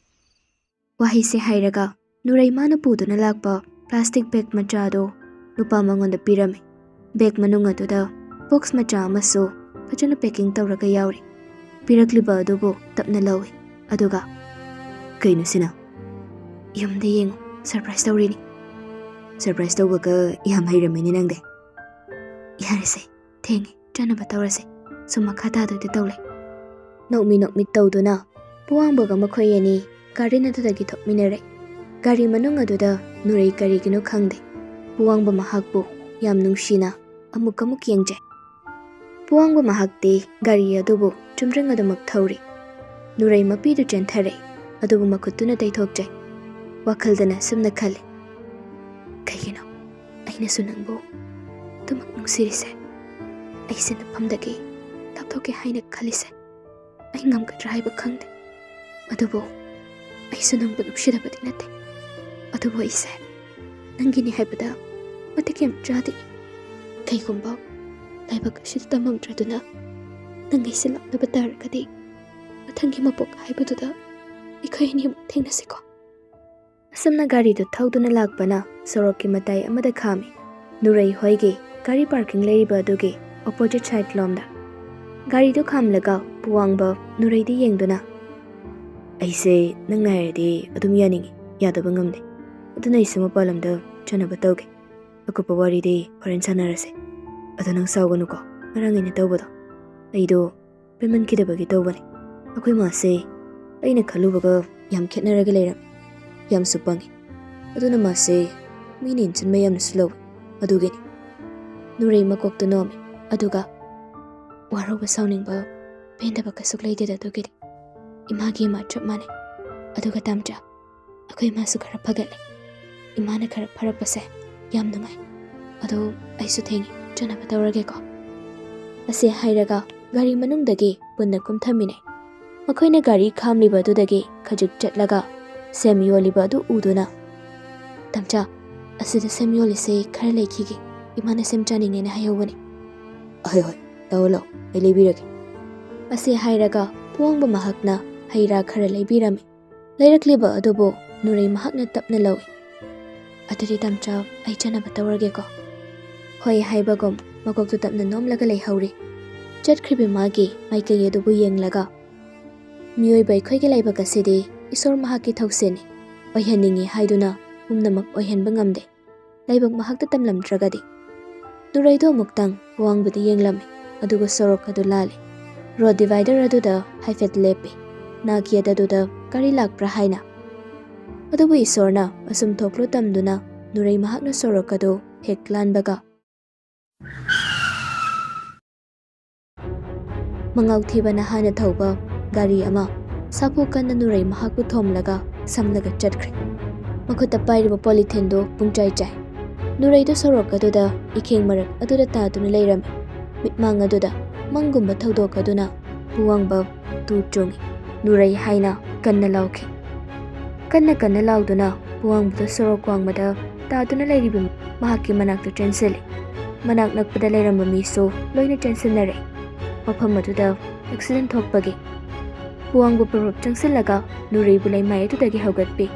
ꯋꯥꯍꯩꯁꯦ ꯍꯥꯏꯔꯒ ꯅꯨꯔꯩ ꯃꯥꯅ ꯄꯨꯗꯨꯅ ꯂꯥꯛꯄ ꯄ꯭ꯂꯥꯁꯇꯤꯛ ꯕꯦꯒ ꯃꯆꯥꯗꯣ ꯅꯨꯄꯥ ꯃꯉꯣꯟꯗ ꯄꯤꯔꯝꯃꯤ꯫ ꯕꯦꯒ ꯃꯅꯨꯡ ꯑꯗꯨꯗ ꯕꯣꯛꯁ ꯃꯆꯥ ꯑꯃꯁꯨ ꯐꯖꯅ ꯄꯦꯀꯤꯡ ꯇꯧꯔꯒ ꯌꯥꯎꯔꯤ꯫ ꯄꯤꯔꯛꯂꯤꯕ ꯑꯗꯨꯕꯨ ꯇꯞꯅ ꯂꯧꯏ, ꯑꯗꯨꯒ, "ꯀꯩꯅꯣ ꯁꯤꯅ? ꯌꯨꯝꯗ ꯌꯦꯡꯉꯨ, ꯁꯔꯄ꯭ꯔꯥꯏꯁ ꯇꯧꯔꯤꯅꯤ꯫ ꯁꯔꯄ꯭ꯔꯥꯏꯁ ꯇꯧꯕꯒ ꯌꯥꯝ ꯍꯩꯔꯝꯃꯤꯅꯦ ꯅꯪꯗꯤ꯫ ꯌꯥꯔꯦꯁꯦ, ꯊꯦꯡꯉꯦ, ꯆꯠꯅꯕ ꯇꯧꯔꯁꯦ꯫ ꯁꯨꯝ ꯃꯈꯥ ꯇꯥꯗꯣꯏꯗ ꯇꯧ ꯂꯩ꯫ ꯅꯣꯛꯃꯤ ꯅꯣꯛꯃꯤ ꯇꯧꯗꯨꯅ ꯄꯨꯋꯥꯡꯕꯒ ꯃꯈꯣꯏ ꯑꯅꯤ ꯒꯥꯔꯗꯦꯟ ꯑꯗꯨꯗꯒꯤ ꯊꯣꯛꯃꯤꯟꯅꯔꯦ꯫ ꯒꯥꯔꯤ ꯃꯅꯨꯡ ꯑꯗꯨꯗ ꯅꯨꯔꯩ ꯀꯔꯤꯒꯤꯅꯣ ꯈꯪꯗꯦ, ꯄꯨꯋꯥꯡꯕ ꯃꯍꯥꯛꯄꯨ ꯌꯥꯝ ꯅꯨꯡꯁꯤꯅ ꯑꯃꯨꯛ ꯑꯃꯨꯛ ꯌꯦꯡꯖꯩ꯫ ꯄꯨꯋꯥꯡꯕ ꯃꯍꯥꯛꯇꯤ ꯒꯥꯔꯤ ꯑꯗꯨꯕꯨ ꯆꯨꯝꯗ꯭ꯔꯤꯡ ꯑꯗꯨꯃꯛ ꯊꯧꯔꯤ꯫ ꯅꯨꯔꯩ ꯃꯄꯤꯗꯨ ꯆꯦꯟꯊꯔꯦ, ꯑꯗꯨꯕꯨ ꯃꯈꯨꯠꯇꯨꯅ ꯇꯩꯊꯣꯛꯆꯩ꯫ ꯋꯥꯈꯜꯗꯅ ꯁꯨꯝꯅ ꯈꯜꯂꯤ, "ꯀꯩꯒꯤꯅꯣ ꯑꯩꯅꯁꯨ ꯅꯪꯕꯨ ꯑꯗꯨꯃꯛ ꯅꯨꯡꯁꯤꯔꯤꯁꯦ? ꯑꯩꯁꯦ ꯅꯐꯝꯗꯒꯤ ꯂꯥꯞꯊꯣꯛꯀꯦ ꯍꯥꯏꯅ ꯈꯜꯂꯤꯁꯦ ꯑꯩ ꯉꯝꯒꯗ꯭ꯔꯥ ꯍꯥꯏꯕ ꯈꯪꯗꯦ꯫ ꯑꯗꯨꯕꯨ ꯑꯩꯁꯨ ꯅꯪꯕꯨ ꯅꯨꯡꯁꯤꯗꯕꯗꯤ ꯅꯠꯇꯦ꯫ ꯑꯗꯨꯕꯨ ꯑꯩꯁꯦ ꯅꯪꯒꯤꯅꯤ ꯍꯥꯏꯕꯗ ꯃꯇꯤꯛ ꯌꯥꯝ ꯆꯥꯗꯦ꯫ ꯀꯩꯒꯨꯝꯕ ꯂꯥꯏꯕꯛ ꯑꯁꯤꯗ ꯇꯝꯃꯝꯗ꯭ꯔꯗꯨꯅ ꯅꯪ ꯑꯩꯁꯦ ꯂꯥꯛꯅꯕ ꯇꯥꯔꯒꯗꯤ, ꯃꯊꯪꯒꯤ ꯃꯄꯣꯛ ꯍꯥꯏꯕꯗꯨꯗ ꯑꯩꯈꯣꯏ ꯑꯅꯤꯃꯨꯛ ꯊꯦꯡꯅꯁꯤꯀꯣ?" ꯑꯁꯨꯝꯅ ꯒꯥꯔꯤꯗꯨ ꯊꯧꯗꯨꯅ ꯂꯥꯛꯄꯅ ꯁꯣꯔꯣꯛꯀꯤ ꯃꯇꯥꯏ ꯑꯃꯗ ꯈꯥꯝꯃꯤ꯫ ꯅꯨꯔꯩ ꯍꯣꯏꯒꯤ ꯒꯥꯔꯤ ꯄꯥꯔꯀꯤꯡ ꯂꯩꯔꯤꯕ ꯑꯗꯨꯒꯤ ꯑꯣꯄꯣꯖꯤꯠ ꯁꯥꯏꯠ ꯂꯣꯝꯗ꯫ ꯒꯥꯔꯤꯗꯨ ꯈꯥꯝꯂꯒ ꯄꯨꯋꯥꯡꯕ ꯅꯨꯔꯩꯗ ꯌꯦꯡꯗꯨꯅ, "ꯑꯩꯁꯦ ꯅꯪꯅ ꯍꯥꯏꯔꯗꯤ ꯑꯗꯨꯝ ꯌꯥꯅꯤꯡꯉꯤ, ꯌꯥꯗꯕ ꯉꯝꯗꯦ꯫ ꯑꯗꯨꯅ ꯑꯩꯁꯨ ꯃꯄꯥꯟ ꯂꯝꯗ ꯆꯠꯅꯕ ꯇꯧꯒꯦ꯫ ꯑꯀꯨꯞꯄ ꯋꯥꯔꯤꯗꯤ ꯍꯣꯔꯦꯟ ꯁꯥꯟꯅꯔꯁꯦ꯫ ꯑꯗꯣ ꯅꯪ ꯁꯥꯎꯒꯅꯨꯀꯣ, ꯉꯔꯥꯡ ꯑꯩꯅ ꯇꯧꯕꯗꯣ꯫ ꯑꯩꯗꯣ ꯄꯦꯟꯃꯟꯈꯤꯗꯕꯒꯤ ꯇꯧꯕꯅꯦ꯫ ꯑꯩꯈꯣꯏ ꯃꯥꯁꯦ ꯑꯩꯅ ꯈꯜꯂꯨꯕꯒ ꯌꯥꯝ ꯈꯦꯠꯅꯔꯒ ꯂꯩꯔꯝꯃꯦ꯫ ꯌꯥꯝꯁꯨ ꯄꯪꯉꯤ꯫ ꯑꯗꯨꯅ ꯃꯥꯁꯦ ꯃꯤꯅ ꯏꯟꯁꯤꯟꯕ ꯌꯥꯝꯅꯁꯨ ꯂꯧꯋꯤ꯫ ꯑꯗꯨꯒꯤꯅꯤ꯫" ꯅꯨꯔꯩ ꯃꯀꯣꯛꯇꯨ ꯅꯣꯝꯃꯤ꯫ ꯑꯗꯨꯒ, "ꯋꯥꯔꯧꯕ ꯁꯥꯎꯅꯤꯡꯕ ꯄꯦꯟꯗꯕ ꯀꯩꯁꯨ ꯂꯩꯇꯦꯗ ꯑꯗꯨꯒꯤꯗꯤ꯫ ꯏꯃꯥꯒꯤ ꯏꯃꯥ ꯆꯞ ꯃꯥꯟꯅꯩ꯫ ꯑꯗꯨꯒ ꯇꯥꯝꯆꯥ, ꯑꯩꯈꯣꯏ ꯏꯃꯥꯁꯨ ꯈꯔ ꯐꯒꯠꯂꯦ꯫ ꯏꯃꯥꯅ ꯈꯔ ꯐꯔꯛꯄꯁꯦ ꯌꯥꯝ ꯅꯨꯡꯉꯥꯏ꯫ ꯑꯗꯣ ꯑꯩꯁꯨ ꯊꯦꯡꯉꯦ, ꯆꯠꯅꯕ ꯇꯧꯔꯒꯦꯀꯣ?" ꯑꯁꯤ ꯍꯥꯏꯔꯒ ꯒꯥꯔꯤ ꯃꯅꯨꯡꯗꯒꯤ ꯄꯨꯟꯅ ꯀꯨꯝꯊꯃꯤꯟꯅꯩ꯫ ꯃꯈꯣꯏꯅ ꯒꯥꯔꯤ ꯈꯥꯝꯂꯤꯕ ꯑꯗꯨꯗꯒꯤ ꯈꯖꯤꯛ ꯆꯠꯂꯒ ꯁꯦꯝ ꯌꯣꯜꯂꯤꯕ ꯑꯗꯨ ꯎꯗꯨꯅ, "ꯇꯥꯝꯆꯥ, ꯑꯁꯤꯗ ꯁꯦꯝ ꯌꯣꯜꯂꯤꯁꯦ ꯈꯔ ꯂꯩꯈꯤꯒꯦ꯫ ꯏꯃꯥꯅ ꯁꯦꯝ ꯆꯥꯅꯤꯡꯉꯦꯅ ꯍꯥꯏꯍꯧꯕꯅꯦ꯫" "ꯍꯣꯏ, ꯍꯣꯏ, ꯂꯧꯑꯣ, ꯂꯧꯑꯣ, ꯑꯩ ꯂꯩꯕꯤꯔꯒꯦ꯫" ꯑꯁꯤ ꯍꯥꯏꯔꯒ ꯄꯨꯋꯥꯡꯕ ꯃꯍꯥꯛꯅ ꯍꯩ ꯔꯥ ꯈꯔ ꯂꯩꯕꯤꯔꯝꯃꯤ꯫ ꯂꯩꯔꯛꯂꯤꯕ ꯑꯗꯨꯕꯨ ꯅꯨꯔꯩ ꯃꯍꯥꯛꯅ ꯇꯞꯅ ꯂꯧꯏ꯫ "ꯑꯗꯨꯗꯤ ꯇꯥꯝꯆꯥ, ꯑꯩ ꯆꯠꯅꯕ ꯇꯧꯔꯒꯦꯀꯣ?" ꯍꯣꯏ ꯍꯥꯏꯕꯒꯨꯝ ꯃꯀꯣꯛꯇꯨ ꯇꯞꯅ ꯅꯣꯝꯂꯒ ꯂꯩꯍꯧꯔꯤ꯫ ꯆꯠꯈ꯭ꯔꯤꯕ ꯃꯥꯒꯤ ꯃꯥꯏꯀꯩ ꯑꯗꯨꯕꯨ ꯌꯦꯡꯂꯒ, "ꯃꯤꯑꯣꯏꯕ ꯑꯩꯈꯣꯏꯒꯤ ꯂꯥꯏꯕꯛ ꯑꯁꯤꯗꯤ ꯏꯁꯣꯔ ꯃꯍꯥꯛꯀꯤ ꯊꯧꯁꯤꯟꯅꯤ꯫ ꯑꯣꯏꯍꯟꯅꯤꯡꯉꯤ ꯍꯥꯏꯗꯨꯅ ꯄꯨꯝꯅꯃꯛ ꯑꯣꯏꯍꯟꯕ ꯉꯝꯗꯦ꯫ ꯂꯥꯏꯕꯛ ꯃꯍꯥꯛꯇ ꯇꯝꯂꯝꯗ꯭ꯔꯒꯗꯤ꯫ ꯅꯨꯔꯩꯗꯣ ꯑꯃꯨꯛꯇꯪ ꯄꯨꯋꯥꯡꯕꯗ ꯌꯦꯡꯂꯝꯃꯤ, ꯑꯗꯨꯒ ꯁꯣꯔꯣꯛ ꯑꯗꯨ ꯂꯥꯜꯂꯤ꯫ ꯔꯣꯗ ꯗꯤꯚꯥꯏꯗꯔ ꯑꯗꯨꯗ ꯍꯥꯏꯐꯦꯠ ꯂꯦꯞꯄꯤ, ꯅꯥꯛ ꯌꯦꯠ ꯑꯗꯨꯗ ꯀꯔꯤ ꯂꯥꯛꯄ꯭ꯔꯥ ꯍꯥꯏꯅ꯫ ꯑꯗꯨꯕꯨ ꯏꯁꯣꯔꯅ ꯑꯁꯨꯝ ꯊꯣꯛꯂꯨ ꯇꯝꯗꯨꯅ ꯅꯨꯔꯩ ꯃꯍꯥꯛꯅ ꯁꯣꯔꯣꯛ ꯑꯗꯨ ꯍꯦꯛ ꯂꯥꯟꯕꯒ, ꯃꯉꯥꯎ ꯊꯤꯕꯅ ꯍꯥꯟꯅ ꯊꯧꯕ ꯒꯥꯔꯤ ꯑꯃ ꯁꯥꯐꯨ ꯀꯟꯅ ꯅꯨꯔꯩ ꯃꯍꯥꯛꯄꯨ ꯊꯣꯝꯂꯒ ꯁꯝꯂꯒ ꯆꯠꯈ꯭ꯔꯦ꯫ ꯃꯈꯨꯠꯇ ꯄꯥꯏꯔꯤꯕ ꯄꯣꯂꯤꯊꯤꯟꯗꯨ ꯄꯨꯡꯆꯥꯏ ꯆꯥꯏ꯫ ꯅꯨꯔꯩꯗꯨ ꯁꯣꯔꯣꯛ ꯑꯗꯨꯗ ꯏꯈꯦꯡ ꯃꯔꯛ ꯑꯗꯨꯗ ꯇꯥꯗꯨꯅ ꯂꯩꯔꯝꯃꯤ꯫ ꯃꯤꯠꯃꯥꯡ ꯑꯗꯨꯗ ꯃꯪꯒꯨꯝꯕ ꯊꯧꯗꯣꯛ ꯑꯗꯨꯅ ꯄꯨꯋꯥꯡꯕ ꯇꯨ ꯆꯣꯡꯉꯤ꯫ ꯅꯨꯔꯩ ꯍꯥꯏꯅ ꯀꯟꯅ ꯂꯥꯎꯈꯤ꯫ ꯀꯟꯅ ꯀꯟꯅ ꯂꯥꯎꯗꯨꯅ ꯄꯨꯋꯥꯡꯕꯗꯨ ꯁꯣꯔꯣꯛ ꯋꯥꯡꯃꯗ ꯇꯥꯗꯨꯅ ꯂꯩꯔꯤꯕ ꯃꯍꯥꯛꯀꯤ ꯃꯅꯥꯛꯇ ꯆꯦꯟꯁꯤꯜꯂꯤ꯫ ꯃꯅꯥꯛ ꯅꯛꯄꯗ ꯂꯩꯔꯝꯕ ꯃꯤꯁꯨ ꯂꯣꯏꯅ ꯆꯦꯟꯁꯤꯟꯅꯔꯦ꯫ ꯃꯐꯝ ꯑꯗꯨꯗ ꯑꯦꯛꯁꯤꯗꯦꯟ ꯊꯣꯛꯄꯒꯤ ꯄꯨꯋꯥꯡꯕ ꯄꯨꯔꯞ ꯆꯪꯁꯤꯜꯂꯒ ꯅꯨꯔꯩꯕꯨ ꯂꯩꯃꯥꯏ ꯑꯗꯨꯗꯒꯤ ꯍꯧꯒꯠꯄꯤ꯫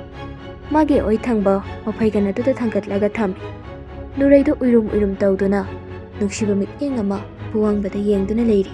ꯃꯥꯒꯤ ꯑꯣꯏ ꯊꯪꯕ ꯃꯐꯩꯒꯟ ꯑꯗꯨꯗ ꯊꯥꯡꯒꯠꯂꯒ ꯊꯝꯃꯤ꯫ ꯅꯨꯔꯩꯗꯨ ꯎꯏꯔꯨꯝ ꯎꯏꯔꯨꯝ ꯇꯧꯗꯨꯅ ꯅꯨꯡꯁꯤꯕ ꯃꯤꯠꯌꯦꯡ ꯑꯃ ꯄꯨꯋꯥꯡꯕꯗ ꯌꯦꯡꯗꯨꯅ ꯂꯩꯔꯤ꯫